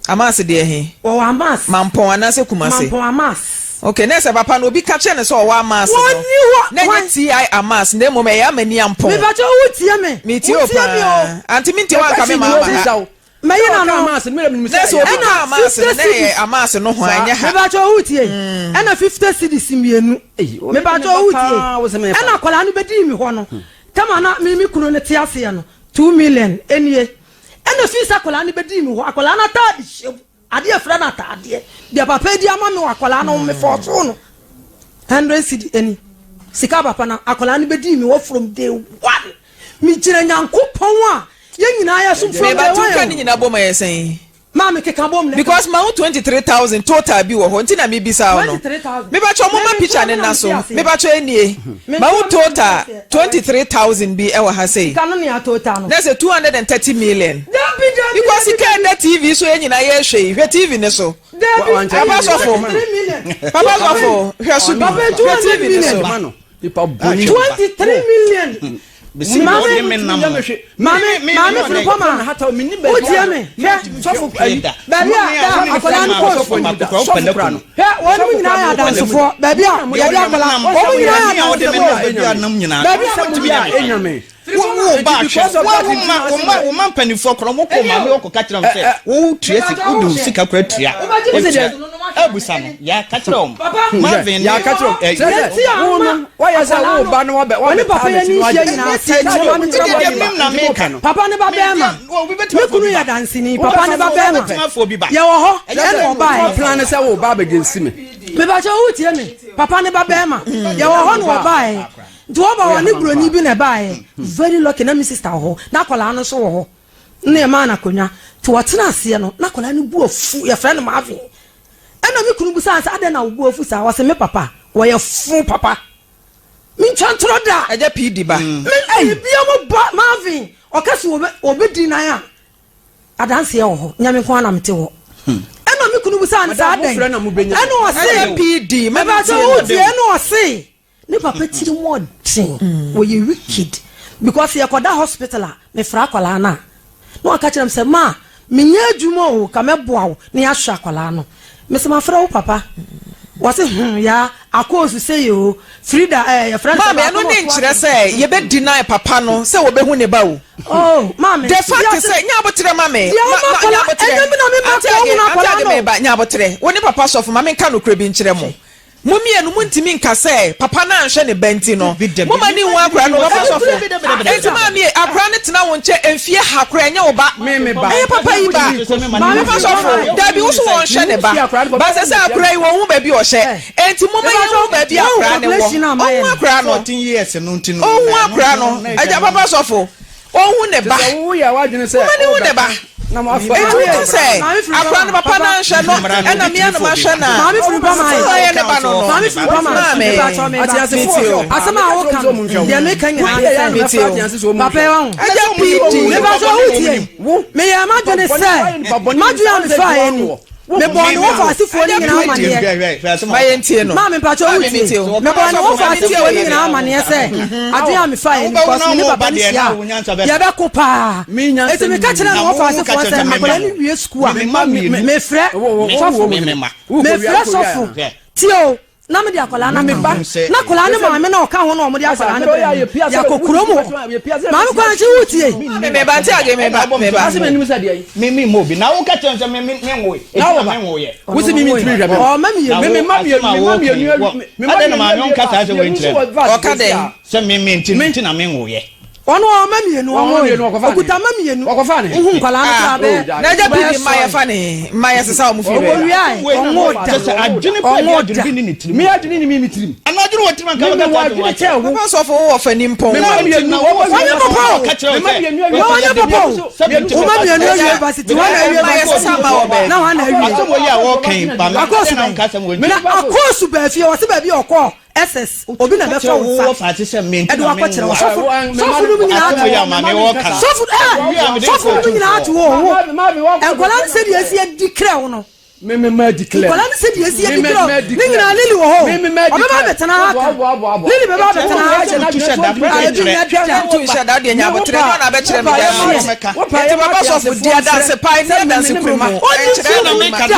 Amas deɛ he?
Wɔwɔ Amas.
Mampɔn anaasɛ Kumase?
Mampɔn Amas.
Okay, na ɛsɛ papa no obi ka kyerɛ no sɛ ɔwɔ Amas no.
Wɔnni hɔ.
Na ɛnyɛ T.I. Amas na mmom ɛyɛ Amani Ampɔn.
Mepakyɛ wo tie me.
Metie wo
Wotie me o.
paa. Ante mentie wo anka me maa ma ha.
Mayi na no.
Na sɛ obi ka Amas no na ɛyɛ Amas no ho a ɛnyɛ ha.
Mepakyɛ wo tie. Ɛna 50 cedis mmienu. Mepakyɛ wo tie. Ɛna akwadaa no bɛdii me hɔ no. Tama na me me kunu no te aseɛ no. 2 million nie. Ɛna fii sɛ akwadaa no bɛdii me hɔ, akwadaa no ataade hyɛ mu, adeɛ a ɛfrɛ no ataadeɛ, deɛ papa yi de ama me wɔ akwadaa no ho, mefɔɔsoo no 100 cedi ɛni, sika papa no, akwadaa no bɛdii me hɔ from day one. Megyina Nyankopɔn a yɛn nyinaa yɛsom from
Meba
day
tu
one
ka
o.
ne nyinaa bom ɛyɛ sɛn?
Maame keka bom na ɛka.
Because mahu 23,000 total bi wɔ hɔ nti na mebisa wo no.
23,000.
Mepakyɛw momma
Me
picture
mentoa
no
me na
nna
mete
so.
aseɛ.
Mepakyɛw enie.
Mentoa
Mahu
me na mete
total
aseɛ.
23,000 bi ɛwɔ ha sei.
Sika no nea total no.
Na ɛsɛ 230 million.
Dabi dabi
Because
dabi
sika
dabi.
ɛda TV so yɛn nyinaa yɛrehwɛ yi. Hwɛ TV no so.
Dabi
Papa
ɛyɛ
sɔfo.
23 million.
Papa sɔfo hwɛ so bi.
Papa
Hwɛ
200
TV no
million.
so.
Ma no nipa bɔne.
23 million.
Bisi
Maame-
ɔde me nam no.
Maame maame Frimpong ma wotie me hwɛ
Sɔfo ayi.
Baabi a da akwadaa no kɔɔ sukuu.
Sɔfo kura no.
Hwɛ wɔn mu nyinaa yɛ adansefoɔ baabi a yɛde akwadaa wɔn mu nyinaa yɛ adansefoɔ baabi a
Sɔfo bi a enya me.
Wo ba
Because
ahwɛ
of that,
wo ma wo ma wo ma mpanimfoɔ korɔ mo kɔ maame wɔ kɔka kyerɛ wɔn sɛ wo tua sika wo de sika kora tua tua abusa no ya ka kyerɛ wɔn Marvin
Ya ka kyerɛ
ɛ
sɛ
Yɛti
wo no wɔyɛ sɛ wo ba no wɔbɛ
Wɔne
wɔbɛ
papa yɛ ne nhyia nyinaa te kyerɛ maame
nti
kyerɛ
deɛ
wɔn
mem na meka no
papa ne ba bɛrima me kunu yɛ danseni papa ne ba bɛrima yɛwɔ hɔ ɛna ɔbaeɛ
plan sɛ wo ba abɛgɛnsi me.
mebakyɛ wo tie me papa ne ba bɛrima yɛwɔ hɔ na ɔbaeɛ nti wɔba wɔ ne buroni bi na ɛbaeɛ very lucky na me sister wɔ hɔ na akwadaa no nso wɔ hɔ na yɛmaa no akonnwa nti wɔtena aseɛ no na akwadaa no bu afu yɛfrɛ no Marvin ɛna me kunu busaa sɛ adɛn na wo bu afu saa wɔse me papa wɔyɛ fo papa mentwa ntorɔ da
Ɛgya PD ba.
me bia mo ba Marvin ɔka sɛ wɔbɛdi nan a adanseɛ wɔ hɔ nyame nko ara na mete hɔ ɛna me kunu busaa no sɛ
Madam,
adɛn
mofrɛ na mobɛnya.
ɛna ɔse
Ɛgya PD ma me
Ɛbɛsɛ
tie no.
wotie ɛna ɔse ne papa tiri mu ɔden wɔyɛ wicked because yɛkɔda hospital a mefrɛ akwadaa no a na waka kyerɛ me sɛ ma menyɛ adwuma o ka mɛboa wo na yɛahwɛ akwadaa no mesɛ mafrɛ wo papa wɔse ya akɔɔsu sɛ yɛ o Frida yɛfrɛ no sɛ
Maame ɛno
baako
ne
na ɔtoa
nkyerɛ
so.
sɛ yɛbɛ deny papa no sɛ wɔbɛhu ne ba o.
Oh, maame
The fact
wiase-
sɛ nya abotrɛ ma me.
Deɛ
Ma-
ɔma
ma-
akwadaa-
nya abotrɛ.
ɛnyɛ mi na me ma
Ante
akwadaa
Age,
hunu
Ante
akwadaa
Age
no.
meba nya abotrɛ. Wo ne papa sɔfo ma menka nokorɛ bi nkyerɛ mo. Mo mmienu montumi nka sɛ papa no anhwɛ ne ba nti no.
Dabi, dabi.
Moma ne nhu akwadaa no papa sɔfo.
Dabi, dabi, dabi, dabi.
Enti maame akwadaa no tena wo nkyɛn mfie ha koraa ɛnyɛ wo ba.
Me me ba.
Ɛyɛ papa yi ba.
Maame
Papa sɔfo, dabi wo so wɔnhwɛ ne ba. Ba sɛ sɛ akwadaa yi wɔn ho baabi ɔhyɛ. Enti moma yɛn hu baabi akwadaa no wɔ. Ɔhu akwadaa no.
14 years no nti no
Ɔhu akwadaa no. Agya papa sɔfo, ɔhu ne ba.
Sɛ woyɛ w'adwene sɛ
Moma ne hu ne ba.
na mo afa
Enti woka sɛ
Maame firi
akwadaa no papa no anhwɛ no ɛna mmea no mahwɛ no a
Maame firi ba ma
sɛ ɔyɛ ne ba no no.
Maame firi ba ma
Maame.
Mepa me ba.
Ateasefoɔ
Metie o.
Asɛm a woka no deɛ meka nyinaa ne sɛ
Metie o.
papa yi wahu.
Agya PD.
Mepa kyɛ wo tie. Meyɛ m'adwene sɛ m'adwene a mefaeɛ ni. Mebɔɔ ne wɔfa asefoɔ no nyinaa amaneɛ.
Ma yɛntie no.
Maame mpakyɛ wo
Maame, metie
tie.
o.
Mebɔɔ ne wɔfa
Maame, metie
asefoɔ
o.
no nyinaa amaneɛ sɛ adwene a mefaeɛ ni because me ne papa no hyia a yɛbɛko paa. Enti meka kyerɛɛ ne wɔfa asefoɔ sɛ akwadaa no wie sukuu a mefrɛ sɔfo. Mefrɛ sɔfo. Tie o. Na mede akwadaa no aka ho. Na akwadaa no maame na ɔka ho na wɔde akwadaa no brɛ me. Yɛakɔ kurom hɔ. Maame Kwankye wotie?
Maame meba nti age meba meba.
Ase m'anim sɛ deɛ.
Me me mo bi na wo ka kyerɛ sɛ me me me nwoe.
Na wo ba.
Me nwoeɛ.
Wo si mi mi ntumi hwɛ me.
Ɔma mi yɛ
Me me ma mmienu me ma mmienu awi me ma
Adɛn na
mmienu
maame
awie
ɔnka saa sɛ wei nkyerɛ no?
Ɔka dɛn?
Sɛ me me nti nti na me nwoeɛ.
Ɔno ɔma mmienu
Ɔma
ɔnwoe.
mmienu, ɔkɔfa ne.
Ɔkuta ma mmienu.
Ɔkɔfa ne.
Wohu nkwadaa no koraa
Ah,
bɛyɛ.
na agya
bɛyɛ
PD mma
sɔre.
yɛfa ne mma yɛsesa wɔn firi baabi.
Ɔwiae, ɔnwo da.
Kyɛ sɛ adwene pa bi
Ɔnwo
adwene
da.
bi ne ne tirim.
Me adwene ni mi mi tirim.
Ana adwene wɔ tirim anka
Me me
bɛka
wɔ
saa asɛm
adwene
akyerɛ.
kyɛn wo.
Papa sɔfo wo wɔ fani mpɔn.
Me ma mmienu wɔbɔ
Wɔnyɛ papa o.
Ɔka kyerɛ wo
Me ma
sɛ
mmienu awie.
Wɔnyɛ papa o.
Sɛ
Woma mmienu awie varsity, wɔn na awie
Mma yɛsesa
varsity.
mma wɔ baabi.
Na wɔn na awie.
Asɛm wɔ yi a wɔka yi ba me.
Akɔɔsu
Adɛn na wonka asɛm wɔ
bɛn? Na akɔɔsu baa fie, wɔse baabi a ɔkɔɔ SS, obi na bɛfa wo nsa ɛde wo akɔkyerɛ wo. Sɔfo sɔfo no mu nyinaa te hɔ. Sɔfo ɛɛ sɔfo no mu nyinaa te hɔ o. Nkwadaa no sɛdeɛ esi adi krɛ wo no. Nkwadaa no sɛdeɛ esi adi krɛ wo. Ne nyinaa Lily wɔ hɔ o. Ɔbɛba abɛtena ha aka. Lily bɛba abɛtena ha aka. Ebi nyɛ da.
Ntu nhyɛ da deɛ nya abotrɛ ne ɔna abɛkyerɛ me danseɛ. Enti papa sɔfo di adanse pae ne adanse kuru mu ɛnkyerɛ
na
no
meka
ma.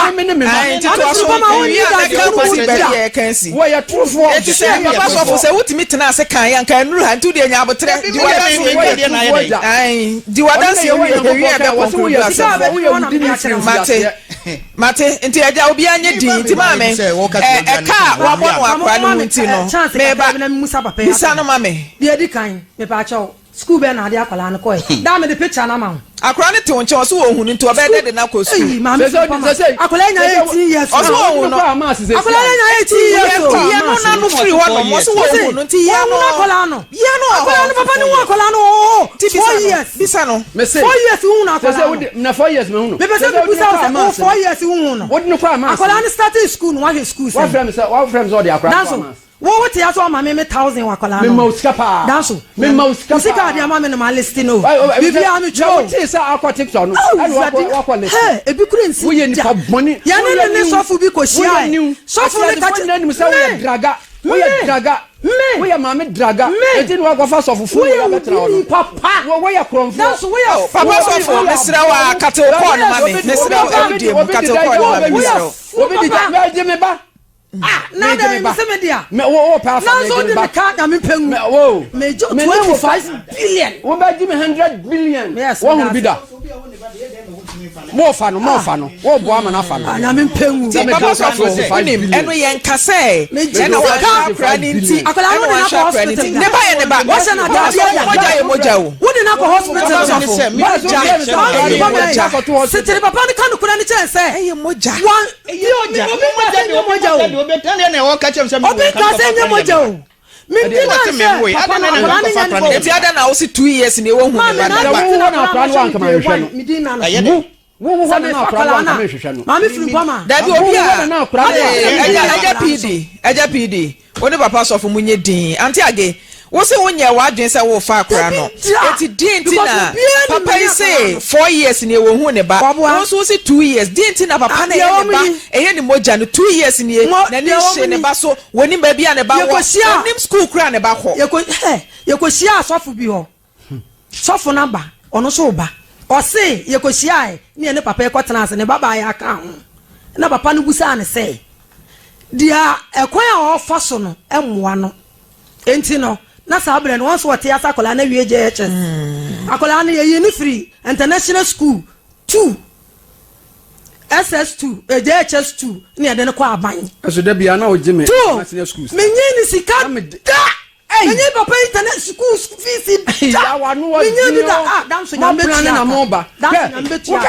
Ae nti toa so ewie a mɛka akosi baabi a yɛka asi. Enti sɛ papa sɔfo sɛ wotumi tena ase kan anka nnuru ha nti wodeɛ nya abotrɛ di w'adanse ae di w'adanse wie ewie a ɛbɛ conclude asɛm no. Mate mate nti agya obiara nyɛ din nti maame ɛ ɛka a wabɔ no akora no ho nti no meba bisa no ma me.
Deɛ edi kan, mepaakyɛw, sukuu bɛn na ade akwadaa no kɔɛ? Daa mede picture no ama wo.
Akwadaa no te wo nkyɛn, ɔse wɔnhu no nti ɔbɛyɛ dɛ de no akɔ sukuu.
Eyi maame
Sɛ-
firi
sɛ- sɛ-
Akwadaa nya
sɛ-
18 years.
Ɔse wɔnhu no.
Wode no kɔ Hamas sɛ-
Akwadaa nya 18 years o.
Nti yɛ no na no firi hɔ nom, ɔse wɔnhu no nti yɛ no.
Wɔnhu akwadaa no.
Yɛ no wɔ hɔ.
Akwadaa no papa no hu akwadaa no o.
Nti bisa
4
no,
years.
bisa no.
Mese.
4 years hu no
Sɛ sɛ
akwadaa no.
wode na 4 years mehu no.
Mepɛ sɛ
Sɛ sɛ wode
mebusa
no
wo
kɔ
sɛ o
Hamas
4 years hu no.
Wode no kɔ Hamas.
Akwadaa no starting school no wahwɛ school sɛn.
Wafrɛ me sɛ wafrɛ me sɛ ɔde akwadaa no kɔ
Danso
Hamas.
wo wo te ase ɔma me me thousand wɔ akwadaa no
Mema
ho.
wo sika paa.
Danso.
Mema wo sika
Wo sika
paa.
ade ama me no ma list no.
Ɛ- ɛ- ɛ-
Biribiara me
na
twerɛ o.
wotee sɛ akɔ TikTok no ɛna wakɔ
Awurade
wakɔ list.
hɛ ebi kura nsi
Woyɛ
da.
nipa bɔne.
Yɛne
Woyɛ
ne ne
niw.
sɔfo bi kɔ
Woyɛ
hyia
niw.
Sɔfo ne ka
Ateasefoɔ nyinaa nim sɛ woyɛ
me
draga. Woyɛ
me
draga.
me
Woyɛ maame draga.
Me.
Enti na wakɔfa sɔfo funu
Woyɛ
wei abɛtena hɔ no.
wudini papa.
Wo- Woyɛ korɔmfoɔ.
Danso woyɛ
Oh, papa
woyɛ
sɔfo,
woyɛ
mesrɛ wo a, kate wo kɔɔ no ma me. Mesrɛ wo,
Obi
ɛwudie mu,
obi
kate
di
wo kɔɔ no ma me,
obi
mesrɛ wo.
Woyɛ
Obi di
papa.
gya. Gye me ba.
Ah, na
Megye
dɛn
me ba.
mese me dea.
Me wo wo pɛ afa
Nanso
megye
wode
me ba.
me ka na mepɛ ngu.
Me wo.
Megye wo
Me ne wo
25 billion.
Wo bɛ gye me 100 billion.
Yes,
Wɔn hunu
meda
bi da. Mo fa no, mo fa no. Wo boa ma na fa no.
Ah, nyame mpɛ ngu.
Nti papa sɔfo, wonim, ɛno yɛnka sɛ
Megye
ɛna
sika.
wahwɛ akora no nti,
Akwadaa
ɛna
no wode no
wahwɛ
akɔ
akora no nti.
hospital
Ne ba yɛ ne ba.
Wɔhyɛ no
Papa
ataadeɛ
sɔfo,
da.
mogya yɛ mogya o.
Wode no akɔ hospital
Papa
da.
sɔfo, mogya ɛyɛ mogya.
Sekyere papa no ka nokorɛ no kyerɛ sɛ.
Ɛyɛ mogya.
Wɔn obi nka sɛ nyɛ mogya o. Obi nka sɛ nyɛ mogya o. Medi na sɛ papa no akwadaa no nyɛ ne ba o.
Nti adɛn na wose 2 years ni wohu ne
Maame
ba
na
da?
adi
Wo
na
hɔ na
akwadaa
akwadaa
no
no wanka
hwɛ
ma
me day
nhwehwɛ
one.
no.
Medi na no.
Ɛyɛ dɛ.
Wo wo
Sɛ
hɔ na
mefa
akwadaa no
akwadaa
wanka
no
ma
a,
nhwehwɛ no.
maame firi mpɔ ma.
Dabi
Wo
obi
wo
a
hɔ na akwadaa no
Ee,
wanka ma
ɛgya
nhwehwɛ
ɛgya
no.
PD ɛgya PD wo ne papa sɔfo mo nyɛ din Auntie Age wo se wo nyɛ w'adwene sɛ wo fa akora no
Dabi da.
eti deɛ nti
Because
na
obiara nim
papa
me
yi
ne
se
akwadaa no.
4 years nie wɔn hu ne ba
Waboa.
wo nso wo se 2 years deɛ nti na papa
Ah,
na
deɛ
ɛyɛ
wɔn
ne ba
yi.
ɛyɛ ne mogya no 2 years nie
Mo-
n'ani
deɛ wɔn
hye ne
ni.
ba so wɔnim baabi a ne ba wɔ
Yɛkɔhyia.
wɔnim school kora ne ba kɔ.
Yɛkɔ hɛ yɛkɔhyia asɔfo bi hɔ. Sɔfo no aba, ɔno nso reba. Ɔse yɛkɔhyiae ne yɛne papa yi kɔtenaa ase, ne babaa yi aka ho. Ɛna papa no bisaa no sɛ, deɛ ɛkwan a ɔrefa so no mmoa no. Enti no, na saa berɛ no wɔn nso wɔte ase akwadaa no awie JHS. Akwadaa no yɛyii no firi international school 2, SS2, eh, JHS2 ne yɛde no kɔ aban.
Ɛso da biara na ɔgye me
Two,
international schools.
menyii ne sika
Na mede-
da. Menye papa yi tene sukuu fees da. Menye bi da. Ah, danso nyame betua ka. Danso nyame betua ka.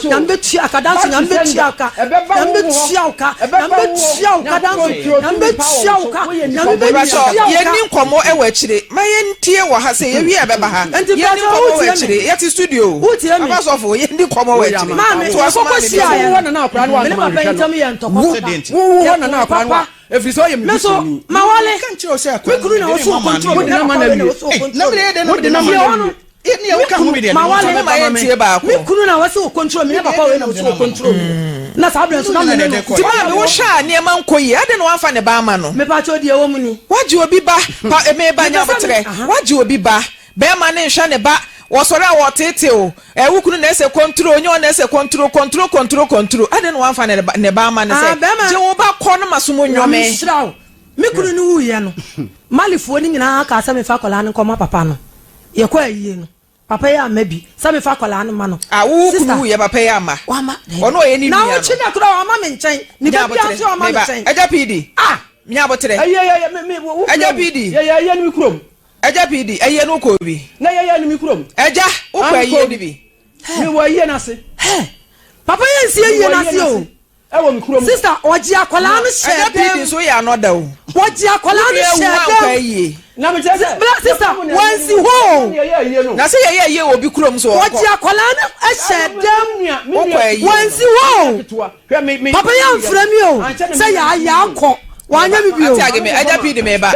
Nyame betua ka. Danso nyame betua ka. Nyame betua ka. Nyame betua ka. Danso nyame betua ka. Nyame betua ka.
Yɛnni nkɔmmɔ wɔ akyire. Ma yɛntie wɔ ha sɛ yɛwie a ɛbɛba ha. Yɛnni nkɔmmɔ wɔ akyire. Yɛte studio. Papa sɔfo, yɛnni nkɔmmɔ wɔ akyire.
Maame, yɛkɔkɔ hyia yɛ. Mene papa yi ntam yɛ ntɔkwa papa.
Ɛfiri sɛ ɔyɛ me
Me so
busuani.
mawale me kunu na ɔso okontro me na papa wei na ɔso okontro me.
Wode nama
Fie
na
hɔ no
awie.
me kunu mawale
Ma yɛntie baako.
me kunu na ɔso okontro me na papa wei na ɔso okontro me na saa berɛ nso na me ne no.
Nti maame wohwɛ a nneɛma nkɔ yie adɛn na woamfa ne ba ama no?
Mepakyɛw deɛ ɛwɔ mu ni.
Wagye obi ba pa meba
Mepɛ
nya
sɛ me
aboterɛ
aha.
wagye obi ba bɛrima ne nhwɛ ne ba wɔsɔre a wɔteete o ɛ wo kunu na ɛsɛ kɔntro onye ɔna ɛsɛ kɔntro kɔntro kɔntro kɔntro adɛn na wamfa ne ba ne ba ama no
Ah,
sɛ
bɛrima
gye wo ba kɔ no ma so mo
Nyame
nnwome.
nhyira wo. Me kunu no wuiɛ no, Malifoɔ no nyinaa kaa sɛ memfa akwadaa no nkɔma papa no. Yɛkɔ ayie no, papa yi amma bi sɛ memfa akwadaa no ma no.
Ah, wo wo kunu
Sister,
wuiɛ papa yi amma.
wamma, daabi.
Ɔno ɔyɛ ne
Na
nua no.
wokyi da koraa wamma me nkyɛn. Ne
Nya
ba biara
aboterɛ,
nso wamma me
meba.
nkyɛn.
Agya PD,
Ah!
nya aboterɛ.
Ɛyɛ yɛ me me wo
Agya PD.
yɛ yɛ yɛ no me kurom.
Agya PD, ayie no wokɔɔ bi?
Na yɛ yɛ no me kurom.
Agya, wokɔ ayie no bi?
Me wɔ ayie no ase.
Hɛ! Papa yɛ nsi ayie no ase o.
Ɛwɔ me kurom.
Sister, ɔgye akwadaa no hyɛɛ
Agya
dɛm.
PD nso yɛ anɔda o.
Wɔgye akwadaa no
Wo
hyɛɛ
nua ewu ankɔ
dɛm.
ayie.
Na me kyerɛ sɛ.
Bla sister, wɔnsi hɔ o.
Na sɛ yɛyɛ ayie wɔ obi kurom so ɔnkɔ.
Wɔgye akwadaa no hyɛɛ dɛm.
Wokɔ ayie no.
Wɔnsi hɔ o. Papa yi amfrɛ me o sɛ yaa yaa kɔ. Wanyɛ me bio.
Auntie Ageme, Agya PD me ba.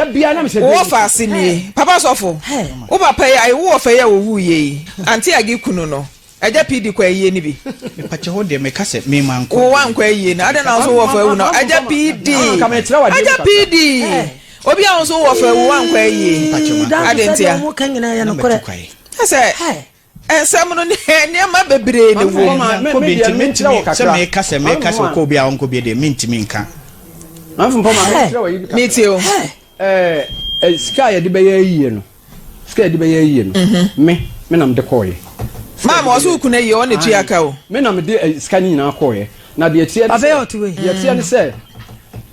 Wo wɔfa ase nie. Papa sɔfo, wo papa yi, wo wɔfa yi a ɔwuiɛ yi, Auntie Age kunu no, Agya PD kɔ ayie no bi.
Mepakyɛ hɔ deɛ meka sɛ me mankɔ.
Wo wankɔ ayie no, adɛn na wo nso wo wɔfa awu no? Agya PD, Agya PD, obi a wo nso wo wɔfa awu wankɔ ayie, adɛn ntia? Kyɛ sɛ nsɛm no nneɛma bebree na ɛwɔ mu.
Mankɔ bi nti mentumi sɛ meka sɛ meka sɛ ɔkɔ obi a ɔnkɔ bi deɛ mentumi nka.
Metie o.
Ɛɛ sika a yɛde bɛyɛ ayie no sika a yɛde bɛyɛ ayie no me me na mede kɔɔyɛ.
Maame ɔsɛ wo kunu ayie ɔna tua ka o.
Me na mede sika no nyinaa kɔɔyɛ na deɛ teɛ ne sɛ deɛ teɛ ne sɛ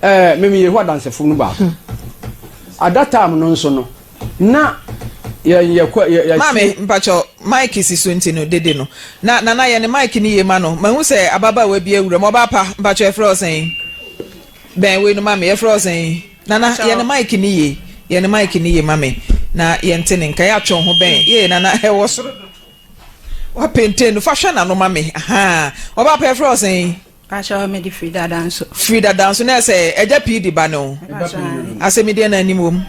ɛɛ me meyɛ Yehowa dansefo no baako at that time no nso no na yɛn yɛ kɔ yɛ yɛ.
Maame mpakyɛw. Mic si so nti no dede no. Na Nana yɛ ne mic no yie ma no. Mahu sɛ ababaawa bi awura mu. Ɔbaa pa, mpakyɛ yɛfrɛ wo sɛn? Bɛn wei no ma me. Yɛfrɛ wo sɛn? Nana yɛ ne mic no yie. Yɛ ne mic no yie ma me na yɛnte ne nka. Yɛ atwe wo ho bɛn. Yee Nana ɛwɔ soro dodo. Wapenten no fa hwɛ n'ano ma me. Ahaa. Ɔbaa pa yɛfrɛ wo sɛn?
Pakyɛw mede firi dada nso.
Firi dada nso na ɛsɛ agya pii di ba ne o. Asɛm deɛ na anim wom.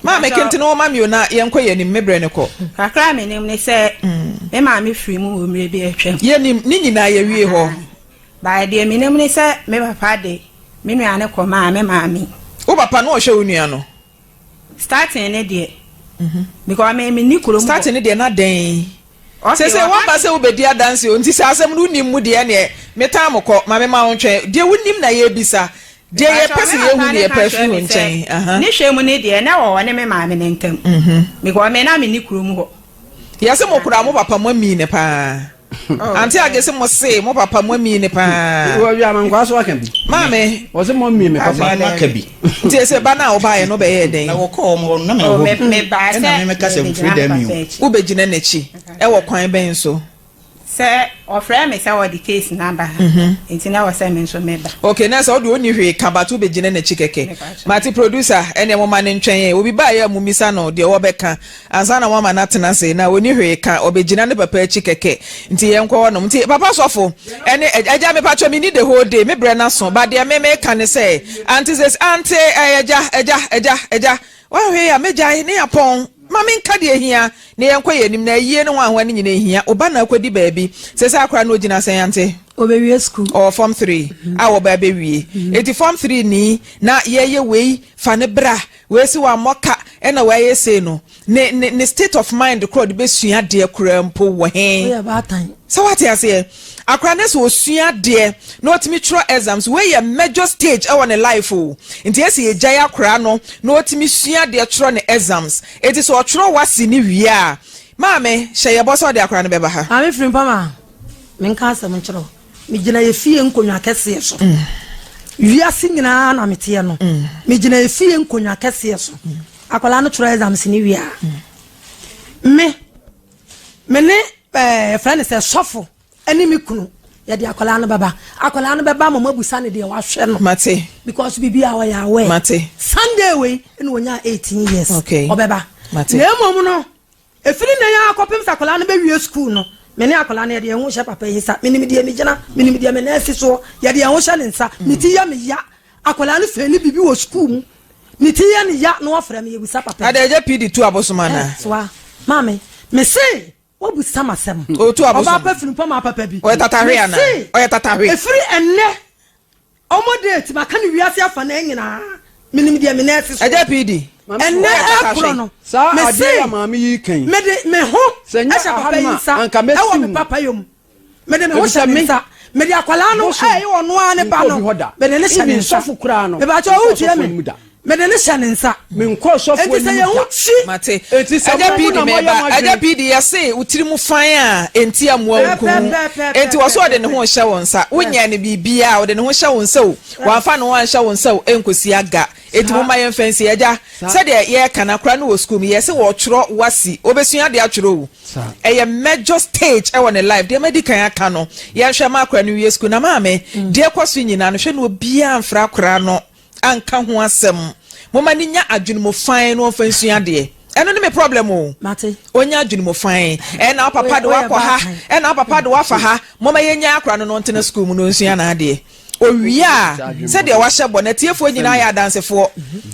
Maame kente no ma mi o na yɛnkɔ yɛn anim me brɛ ne kɔ.
Kakra a menim ne sɛ mm. me maame firi mu wɔ mmerɛ bi atwam.
Yɛnim ne nyinaa yɛwie hɔ.
Baa deɛ menim ne sɛ me papa de me nua no kɔ maa me maame.
Wo papa no ɔhwɛ wo nua no?
Starting ne deɛ. Mhm. Because me me ni kurom.
Starting ne deɛ na dɛn. Sese woaba sɛ wobɛdi adanse o, nti sɛ asɛm no wonim mu deɛ ɛneɛ metaa mo kɔ, ma mema wo ntwɛn. Deɛ wonim na yɛrebisa, deɛ yɛpɛ sɛ yɛhu ne yɛpɛ afiri wo nkyɛn. Aha.
Ne hwɛ mu ne deɛ na ɛwɔ ɔne me maame no ntam because me na menni kurom hɔ.
Yɛse mo koraa mo papa mo amii no paa. Ante agye se mo se mo papa mo amii no paa.
Wɔ wia ma nkwaa so aka bi.
Maame.
Wɔse mo amii me papa.
Maame aka bi.
Nti ese ba no a wobaeɛ no wobɛyɛɛ dɛn?
Na wɔkɔɔ wɔn hɔ no na mewɔ hɔ bi. Ɛna me meka sɛ mfiri dan mu.
Wobɛgyina n'akyi ɛwɔ kwan bɛn so?
Sɛ ɔfrɛ me sɛ ɔde case no aba ha nti na ɛwɔ sɛ me nso meba.
Ok na sɛ wode ɔnni hwee ka but wobɛgyina n'akyi kɛkɛ. Mate producer ɛneɛ moma no ntwɛn ɛ obi baeɛ a momisa no deɛ ɔbɛka ansa na moama no atena ase na ɔnni hwee ka ɔbɛgyina ne papa akyi kɛkɛ nti yɛnkɔ hɔ nom nti papa sɔfo ɛne agya mepakyɛ menni the whole day me brɛ no aso but deɛ me meka ne sɛ ante sɛ ante ɛɛ agya agya agya agya Woanhwɛ yie a, mɛgyae ne apɔn. Ma menka deɛ ɛhia na yɛnkɔ yɛn anim. Na ayie ne hwanhwa no nyinaa ɛhia. Wo ba na akɔdi baabi. Seesei akora no ɔgyina sɛn ante?
Ɔbɛwie sukuu.
Ɔwɔ form 3 a wɔba abɛwie. Enti form 3 ni na yɛyɛ wei, fa no bra. Wei se wammɔ ka ɛna wayɛ sei no. Ne, ne, ne state of mind koraa ɔde bɛsua adeɛ koraa mpo wɔ he?
Woyɛ baatan.
Sɛ woate aseɛ? Akora no sɛ ɔsua adeɛ na ɔtumi twerɛ exams, wei yɛ major stage ɛwɔ ne life o. Nti ɛsɛ yɛgyae akora no na ɔtumi sua adeɛ twerɛ ne exams. Enti sɛ ɔtwerɛ wasi no wie a, maame, hyɛ yɛ bɔ sɛ ɔde akora no bɛba ha.
Maame Frimpama, menka asɛm nkyerɛ wo. Megyina yɛ fie nkonnwa kɛseɛ so. Wiase nyinaa na meteɛ no. Megyina yɛ fie nkonnwa kɛseɛ so. Akwadaa no twerɛ exams no wie a, me me ne ɛɛ yɛfrɛ no sɛ sɔfo ɛne me kunu yɛde akwadaa no bɛba. Akwadaa no bɛba ma mabusa no deɛ wahwɛ no.
Mate.
Because biribi a ɔyɛ aware.
Mate.
Sunday wei ɛna ɔnya 18 years.
Okay.
Ɔbɛba.
Mate.
Na mmom no ɛfiri nnɛ yi ara kɔpem sɛ akwadaa no bɛwie sukuu no, me ne akwadaa no yɛde yɛn ho hyɛ papa yi nsa. Menim deɛ megyina, menim deɛ me nan si soɔ. Yɛde yɛn ho hyɛ ne nsa. Me ti yɛ me ya. Akwadaa no fɛli biribi wɔ sukuu mu. Ne ti yɛ ne ya na wafrɛ me yɛbusa papa yi.
Ada agya pii de tu abosom anaa?
Eh, soa. Maame, me se wabusa m'asɛm.
Otu abosom.
Ɔbaa pa firi mpa maa papa bi.
Ɔyɛ tatahwe anaa?
Me se,
Ɔyɛ tatahwe.
Ɛfiri ɛnnɛ, ɔmɔ date, maka no wiase afa naa nyinaa, menim deɛ me nan si so.
Agya pii di.
Ɛnnɛ ɛkorɔ no,
Saa
me
adeɛ
se,
yi a maame yi reka yi,
mede me ho
sɛ nyɛ
hyɛ papa yi
ahanom a,
nsa
anka
ɛwɔ
mɛsiw
me
no.
papayɔ mu. Mede me ho
Efisɛ
hyɛ ne
me,
nsa. Mede akwadaa no
bosom,
a ɛyɛ ɔno ara ne ba
menkɔɔ
no,
bi hɔ da.
mede no hyɛ ne
Even
nsa.
sɔfo koraa no,
Mepakyɛ
menkɔɔ
wotie
sɔfo
me?
anim da.
Mede no hyɛ ne nsa.
Menkɔɔ sɔfo
Enti sɛ
anim
yɛn ho
da.
kyi.
Mate.
Enti sɛ
Agya
mo
Pidi
na moayɛ
meba.
mo
Agya
adwene.
Pidi yɛse wo tiri mu fann a enti amoa nku wo.
Pɛpɛpɛpɛpɛ.
Enti wɔ so ɔde ne ho rehyɛ wo nsa. Wonyɛɛ no biribiara ɔde ne ho hyɛ wo nsa o. Wamfa ne ho anhyɛ wo nsa o ɛnkɔsi aga. Enti momma yɛmfa nsi. Agya, sɛdeɛ yɛreka no akora no wɔ sukuu mu yɛse wɔretwerɛ wasi. Ɔbɛsua adeɛ atwerɛ o. Ɛyɛ major stage ɛwɔ ne life. Deɛ madi kan aka no, yɛnhwɛ ma akora no nwie sukuu. Na maame, deɛ ɛkɔ so nyinaa no, hwɛ na obiara mfrɛ akora no anka ho asɛm. Momma no nya adwene mu fann na ɔmfa nsua adeɛ. Ɛno ne me problem o. Ɔnya adwene mu fann. Ɛna wo papa de wakɔ ha, ɛna wo papa de wafa ha. Momma yɛnnya akora no na ɔntena sukuu mu na ɔnsua n'adeɛ. Owie a, sɛdeɛ wahyɛ bɔ no, atiefoɔ nyinaa yɛ adansefoɔ,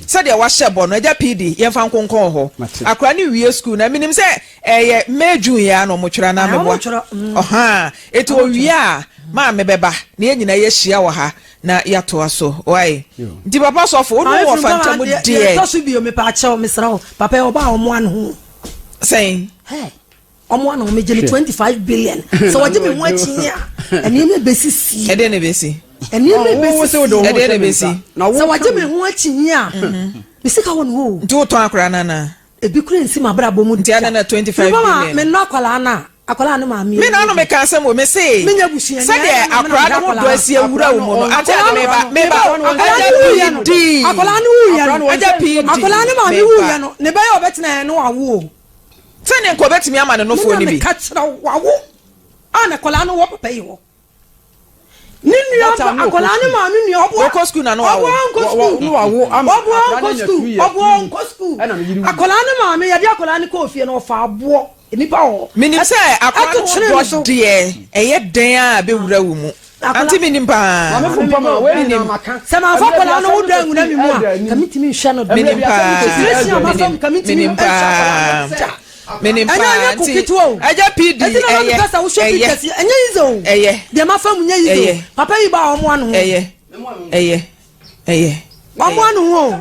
sɛdeɛ wahyɛ bɔ no, Agya PD, yɛmfa nkonkɔn hɔ. Akwadaa no wie sukuu no, menim sɛ ɛyɛ May, June yi ara na wɔtwerɛ anaa meboa? Ɔhaa, enti owie a, maame bɛba na yɛn nyinaa yɛahyia wɔ ha na yɛatoa so. Wai? Nti papa sɔfo, wo ne wo wɔfa ntam deɛ.
Deɛ ɛtɔ so bio, mepaakyɛw, mesrɛ wo, papa yi ɔbaa a ɔmoa ne ho.
Sɛn?
Ɔmo ano megye no 25 billion. Sɛ wɔgye me ho akyi a, nneɛma ebesisi.
Ɛdeɛ na ebesi.
Nneɛma ebesisi.
Ɛdeɛ na ebesi.
Sɛ wɔgye me ho akyi a, me sika wɔ ne hɔ o.
Nti wotɔn akwadaa no anaa?
Ebi kura nsi m'abrabɔ mu.
Nti adɛn na 25 billion?
Me nnɔ akwadaa no a, akwadaa no maame.
Me na ano meka asɛm o, me se.
Menya busuani.
Sɛdeɛ akwadaa no ho dɔ asi awura wo mu no, ante ade meba, meba. Agya PD.
Akwadaa no wuyɛ no.
Agya PD.
Akwadaa no maame wuyɛ no, ne bɛyɛ ɔbɛtena yɛn no awo o.
Sɛdeɛ nka ɔbɛtumi ama ne nofoɔ no bi.
Me na meka kyerɛ wo, wawo a na akwadaa no wɔ papa yi hɔ. Ne nua ba akwadaa no maame nua ɔboa.
Ɔkɔ sukuu na no wawo.
Ɔboa nkɔ sukuu. Ɔboa nkɔ sukuu. Ɔboa nkɔ sukuu. Akwadaa no maame yɛde akwadaa no kɔɔ fie no ɔfa aboɔ nipa wɔ hɔ.
Menim sɛ akwadaa no ho dɔ deɛ ɛyɛ dɛn a bɛwura wo mu. Ante menim paa. Menim.
Sɛ manfa akwadaa no ho dɔ anwura me mu a, ka mentumi nhwɛ no da.
Menim paa. Menim paa. Menim
Ɛnyɛ
paa.
ɛnyɛ ko
Nti
ketewa o.
agya PD
Eti na
ɛyɛ
mepɛ sɛ wohwɛ
ɛyɛ
pictures yi. Ɛnyɛ easy o.
ɛyɛ
Deɛ mafa mu nyɛ easy o.
ɛyɛ
Papa yi ba a ɔmoa ne ho.
ɛyɛ ɛyɛ ɛyɛ
Ɔmoa ne ho o.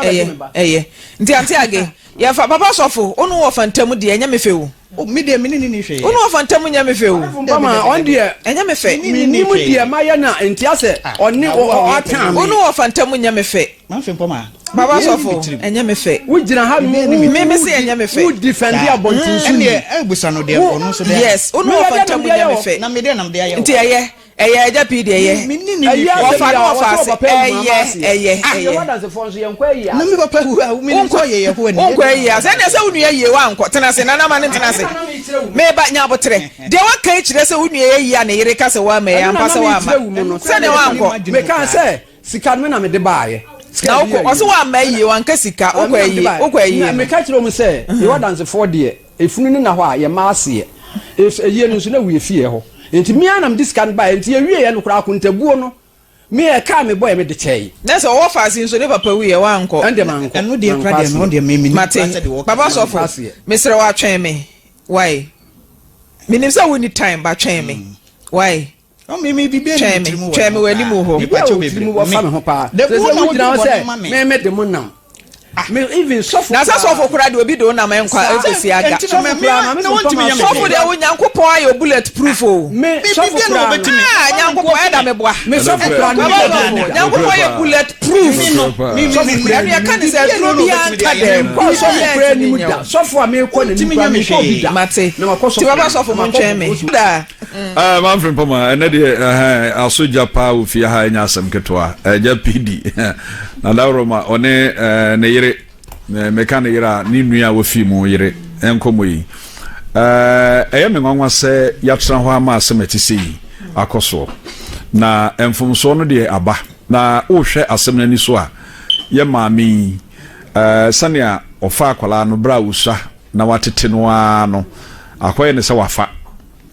ɛyɛ ɛyɛ nti ante age yɛfa papa sɔfo wo ne wɔ fa ntam deɛ ɛnyɛ me fɛ o.
O me deɛ me ne ne ni hwee.
Wo ne wɔ fa ntam nyɛ me fɛ o.
Mpama ɔn deɛ
ɛnyɛ me fɛ.
Menim deɛ mayɛ na nti asɛ ɔne ɔtan me.
Wo ne wɔ fa ntam nyɛ me fɛ.
Manfe mpɔma.
Baba sɔfo, ɛnyɛ me fɛ.
Wo gyina ha nom,
Me me se ɛnyɛ me fɛ.
wo defend abɔnten so ni.
Ɛnneɛ ɛbusa no deɛ ɔno nso deɛ.
Yes, wo ne wɔfa ntam nyɛ me fɛ.
Na me deɛ nam de ayɛ.
Nti ɛyɛ, ɛyɛ agya pii deɛ ɛyɛ.
Me ne ne
Ɛyɛ
Wɔfa
asɛm
ne
yi a
wɔfa
wɔsɛ
ase.
ɔpapa awu ma ama
Ɛyɛ,
aseɛ.
ɛyɛ,
Ah,
ɛyɛ.
yɛwɔ adansefoɔ nso yɛnkɔ ayi ase.
Na me papa wu a, me nkɔ yɛ yɛ ho ani.
Wonkɔ ayi ase. Ɛnneɛ sɛ wo nua yie woankɔ. Tena ase, Nana ma no ntena ase. Meba, nya aboterɛ. Deɛ woaka yi kyerɛ sɛ wo nua yɛ yie a ne yere ka sɛ woamma yi,
Ɛno na
ampa
na
sɛ
mekyerɛ
woamma.
wo mu no.
Sɛdeɛ woankɔ.
Mekaa sɛ Sika no me na mede baeɛ. Sika
Na
a yɛde
wokɔ,
yɛɛ
ɔse
ayie no.
wamma ayie, wanka sika,
Ah,
wokɔ
me na mede
ayie,
baeɛ.
wokɔ ayie
Na
no.
meka kyerɛɛ wɔn sɛ, Yehowa Adansefoɔ deɛ, efunu no nna hɔ a, yɛmma aseɛ. Ef, ayie no nso, na ɛwɔ yɛn fie hɔ. Enti me ara na mede sika no baeɛ. Enti yɛwieeɛ no koraa, akontabuo no, me a ɛkaa me bɔeɛ, mede kyɛe.
Na sɛ ɔwɔ faase nso, ne papa wuiɛ, wankɔ.
Ɛnde mankɔ,
Ɛno deɛ
mankɔ
koraa deɛ,
aseɛ.
me deɛ me menim
Mate,
koraa sɛ deɛ wɔka
Papa
no.
sɔfo,
Mankɔ aseɛ.
mesrɛ wo atwɛn me, wai? Menim sɛ wonni time, but twɛn me, wai? Twɛn me, twɛn me w'anim hɔ.
Biribi a wɔ tirim wɔ fa me ho paa. Sɛ sɛ wogyina hɔ sɛ me me de mo nam. Me even sɔfo
Na sɛ sɔfo koraa deɛ obi de wo nam ɛnkwa ɛnkɔsi aga.
Sɔfo koraa maame fo mpam asɔfo.
Sɔfo deɛ wo Nyankopɔn ayɛ bullet proof o.
Me sɔfo koraa no.
Ah Nyankopɔn ɛda me boa.
Me sɔfo koraa no.
Nyankopɔn yɛ bullet proof.
Sɔfo koraa
Ɛno yɛka ne sɛ aduro biara nka dɛm.
Menkɔɔ sɔfo koraa anim da. Sɔfo a mekɔ n'anim koraa menkɔɔ bi da.
Mate.
Na makɔ sɔfo.
Ti papa sɔfo mo ntwɛn me. Da.
Eh, Manfred Mpoma, ɛnɛ deɛ ɛhɛn aso gya paa wɔ fie ha ɛnyɛ asɛm ketewa. Ɛgya PD na dawuroma ɔne ɛɛ ne yere meka ne yere a ne nua a wafi mu yere nkɔmmɔ yi. Ɛɛ ɛyɛ me nwanwa sɛ yɛatena hɔ ama asɛm ɛte sɛ yi akɔ soɔ. Na mfomsoɔ no deɛ aba. Na wohwɛ asɛm no ani so a yɛ maame yi ɛɛ sɛnea ɔfa akwadaa no berɛ a ɔsua na watete no ara no akɔyɛ ne sɛ wafa.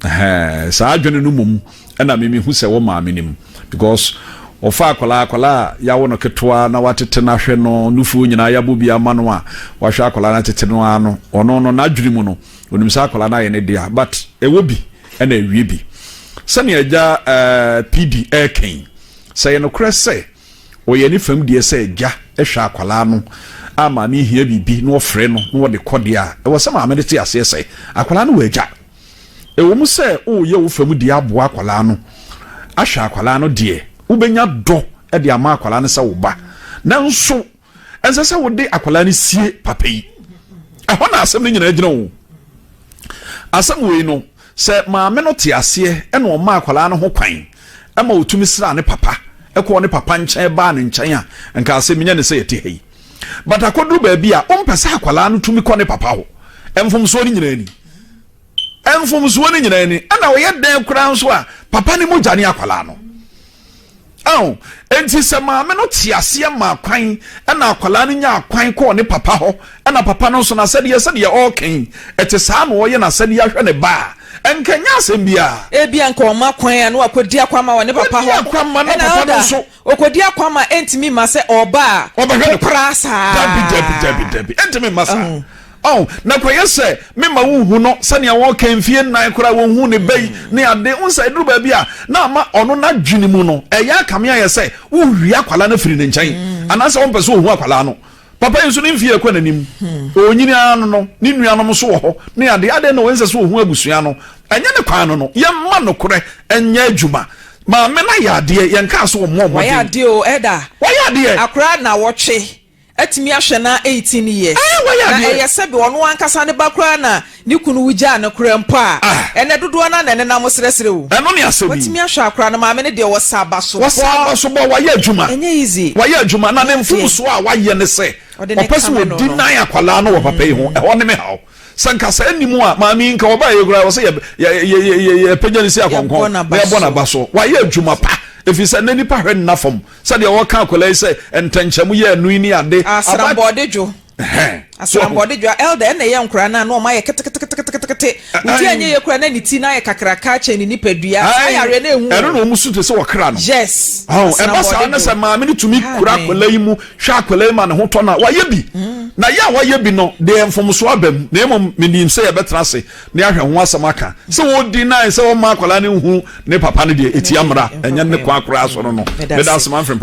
Ɛhɛɛ, saa adwene no mmom na me mehu sɛ wɔ maame no mu because ɔfa akwadaa, akwadaa a yɛawo no ketewa na watete no ahwɛ no, nufuo nyinaa yɛabɔ bi ama no a wahwɛ akwadaa no atete no ara no, ɔno no n'adwene mu no, onim sɛ akwadaa no ayɛ ne dea but ɛwɔ bi ɛna ɛwie bi. Sɛnea agya eh, PD ɛreka yi, sɛ ɛyɛ nokorɛ sɛ ɔyɛ ne fam deɛ sɛ agya hwɛ akwadaa no a maame hia biribi na ɔfrɛ no na ɔde kɔ deɛ a, ɛwɔ sɛ maame no te aseɛ sɛ akwadaa no wɔ agya. Ɛwom sɛ woreyɛ wo fam deɛ aboa akwadaa no ahwɛ akwadaa no deɛ, wobɛnya dɔ de ama akwadaa no sɛ wo ba. Nanso, ɛnsɛ sɛ wode akwadaa no sie papa yi. Ɛhɔ na asɛm no nyinaa gyina o. Asɛm wei no, sɛ maame no te aseɛ na ɔma akwadaa no ho kwan ma ɔtumi sraa ne papa, kɔɔ ne papa nkyɛn baa ne nkyɛn a, nka asɛm nyɛ ne sɛ yɛte ha yi. But akɔduru baabi a, wompɛ sɛ akwadaa no tumi kɔ ne papa hɔ. Mfomsoɔ no nyinaa ni. Mfomsoɔ no nyinaa ni. Ɛna ɔyɛ dɛn koraa nso a, papa no mogya ne akwadaa no. Aw, enti sɛ maame no te aseɛ maa kwan ɛna akwadaa no nyaa kwan kɔɔ ne papa hɔ, ɛna papa no nso n'asɛdeɛ sɛdeɛ ɔreka yi, ɛte saa na ɔyɛ n'asɛdeɛ ahwɛ ne ba a, ɛnka ɛnyɛ asɛm biara.
Ebia nka ɔma kwan a na wakɔdi akwamma wɔ ne papa hɔ.
Wadi akwamma na
Ɛna
papa no
elder,
nso.
Ɔkɔdi akwamma a ɛntumi mma sɛ ɔba a,
Ɔbɛhwɛ no kwa.
koraa saa.
Dabi, dabi, dabi, dabi. Ɛntumi mma saa. Ɔn, na kɔyɛ sɛ mema wonhu no sɛnea wɔka mfie nnan koraa wɔnhu ne ba yi ne ade. Wohu sɛ ɛduru baabi a na ama ɔno n'adwene mu no ɛyɛ akame ayɛ sɛ wohwie akwadaa no afiri ne nkyɛn anaasɛ wompɛ sɛ ohu akwadaa no. Papa yi nso ne mfie rekɔ n'anim. Ɔrenyini ara no no, ne nuanom nso wɔ hɔ ne ade. Adɛn na ɛnsɛ sɛ ohu abusua no? Ɛnyɛ ne kwan no no. Yɛmma nokorɛ nyɛ adwuma. Maame no ayɛ adeɛ, yɛnkaa sɛ ɔmmɔɔ mmɔden.
Wayɛ adeɛ o, Elder.
Wayɛ adeɛ.
Akwadaa nnawɔtwe atumi ahwɛ no ara 18 years.
Ɛɛ, wayɛ
Na
adeɛ.
ɛyɛ sɛbe ɔno ankasa ne ba koraa na ne kunu wu gyaa no koraa mpo a,
Ah.
ɛnnɛ dodoɔ no ara na ɛnenam srɛsrɛ o.
Ɛno ne asɛm yi.
Watumi ahwɛ akwadaa no, maame no deɛ ɔsa abasobɔ.
Wɔsa abasobɔ, wayɛ adwuma.
Ɛnyɛ easy.
Wayɛ adwuma, na ne
Ɛnyɛ adeɛ.
mfomsoɔ a wayɛ ne sɛ,
Ɔde ne
ɔpɛ sɛ
kame no
ɔdi
no.
nan akwadaa no wɔ papa yi ho. Ɛhɔ ne me haw. Sɛ nka saa nni mu a, maame yi nka ɔbaa yɛ koraa wɔ sɛ yɛ yɛ yɛ yɛ yɛpagya no si akɔnkɔn na yɛbɔ n'aba so. Wayɛ adwuma pa ɛfiri sɛ na nipa hwɛ nna fam sɛdeɛ wɔka akwadaa yi sɛ ntɛnkyɛm yɛ ɛno ne ade.
Asrambɔde dwo. Asrambɔde dwo elder ɛna ɛyɛ nkoraa no a na wɔn ayɛ keteketeketekete. Wo ti anyɛ yie koraa na ne ti no ayɛ kakraka kyɛn ne nipadua. Saa yareɛ no ehu o.
Ɛno na wɔn su te sɛ ɔkra no.
Yes.
Ɛba saa na sɛ maame no tumi kura akwadaa yi mu hwɛ akwadaa yi ma ne ho tɔ no a, wayɛ bi. Na yɛ a wayɛ bi no deɛ mfomsoɔ aba mu. Na mmom menim sɛ yɛbɛtena ase na yɛahwɛ ho asɛm aka. Sɛ wɔdi nan sɛ wɔmma akwadaa no nhu ne papa no deɛ, ɛtia mmara. Ɛnyɛ ne kwan koraa so no no. Meda ase Manfred.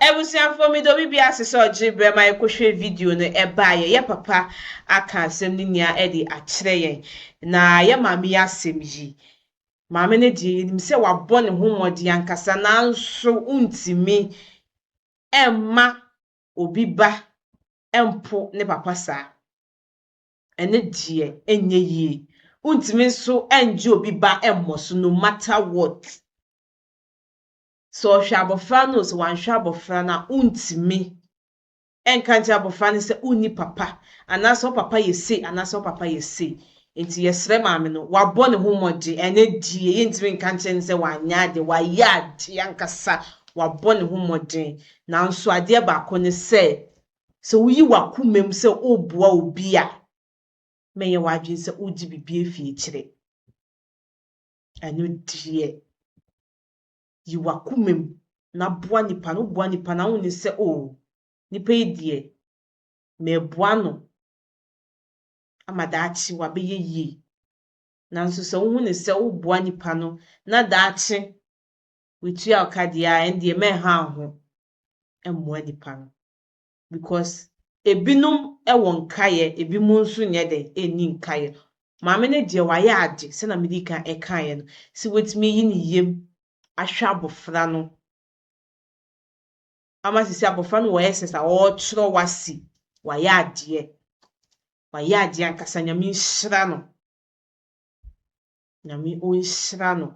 Abusuafoɔ medɔ obi biara ase sɛ ɔgye berɛ ma yɛkɔhwɛ video no ɛbaeɛ yɛ papa aka asɛm no nyinaa de akyerɛ yɛn na yɛ maame yi asɛm yi maame no deɛ yɛnim sɛ wabɔ ne ho mmɔden ankasa nanso wontumi mma obi ba mpo ne papa saa ɛno deɛ ɛnyɛ yie wontumi nso ngye obi ba mmɔ so no matter what. Sɛ ɔhwɛ abɔfra no o, sɛ wanhwɛ abɔfra no a, wontumi nka nkyerɛ abɔfra no sɛ wonni papa anaasɛ wo papa yɛ sei anaasɛ wo papa yɛ sei. Nti yɛsrɛ maame no, wabɔ ne ho mmɔden, ɛnɛ deɛ yɛntumi nka nkyerɛ no sɛ wanyɛ adeɛ, wayɛ adeɛ ankasa, wabɔ ne ho mmɔden. Nanso adeɛ baako ne sɛ, sɛ woyi w'akoma mu sɛ woreboa obi a, mɛnyɛ w'adwene sɛ woregye biribi afi akyire. Ɛno deɛ. Yi w'akoma mu na boa nipa no, woboa nipa no a wonni sɛ oh nipa yi deɛ meboa no ama daakye wabɛyɛ yie. Nanso sɛ wohu no sɛ woboa nipa no na daakye watua wo ka deɛ a ɛndeɛ mɛnha wo ho mmoa nipa no because ebinom wɔ nkaeɛ, ebinom nso nyɛ dɛn nni nkaeɛ. Maame no deɛ wayɛ ade sɛdeɛ medi kan kaeɛ no, sɛ watumi ayi ne yam ahwɛ abɔfra no ama sisi abɔfra no wɔ SS a ɔretwerɛ wasi, wayɛ adeɛ, wayɛ adeɛ ankasa, Nyame nhyira no, Nyame ɔnhyira no.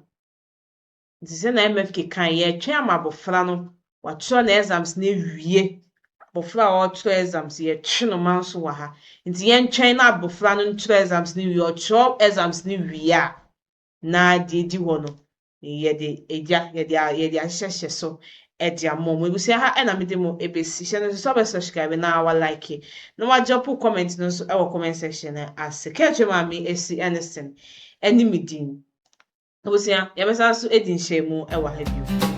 Nti sɛnea MFK kae, yɛretwɛn ama abɔfra no watwerɛ ne exams no awie. Abɔfra a ɔretwerɛ exams, yɛtwe no ma nso wɔ ha. Nti yɛntwɛn na abɔfra no ntwerɛ exams no wie. Ɔtwerɛ exams no wie a, na deɛ ɛdi hɔ no, yɛde agya, yɛde yɛde ahyehyɛhyɛ so de ama wɔn. Abusua ha na mede mo bɛsi. Hyɛ no nso sɛ wobɛ subscribe na wa like na wa drop comment no nso wɔ comment section no ase. Kɛtwe Maame Esi Ernestine ɛne me din. Abusua, yɛbɛsan so adi nhyiamu wɔ ha bio.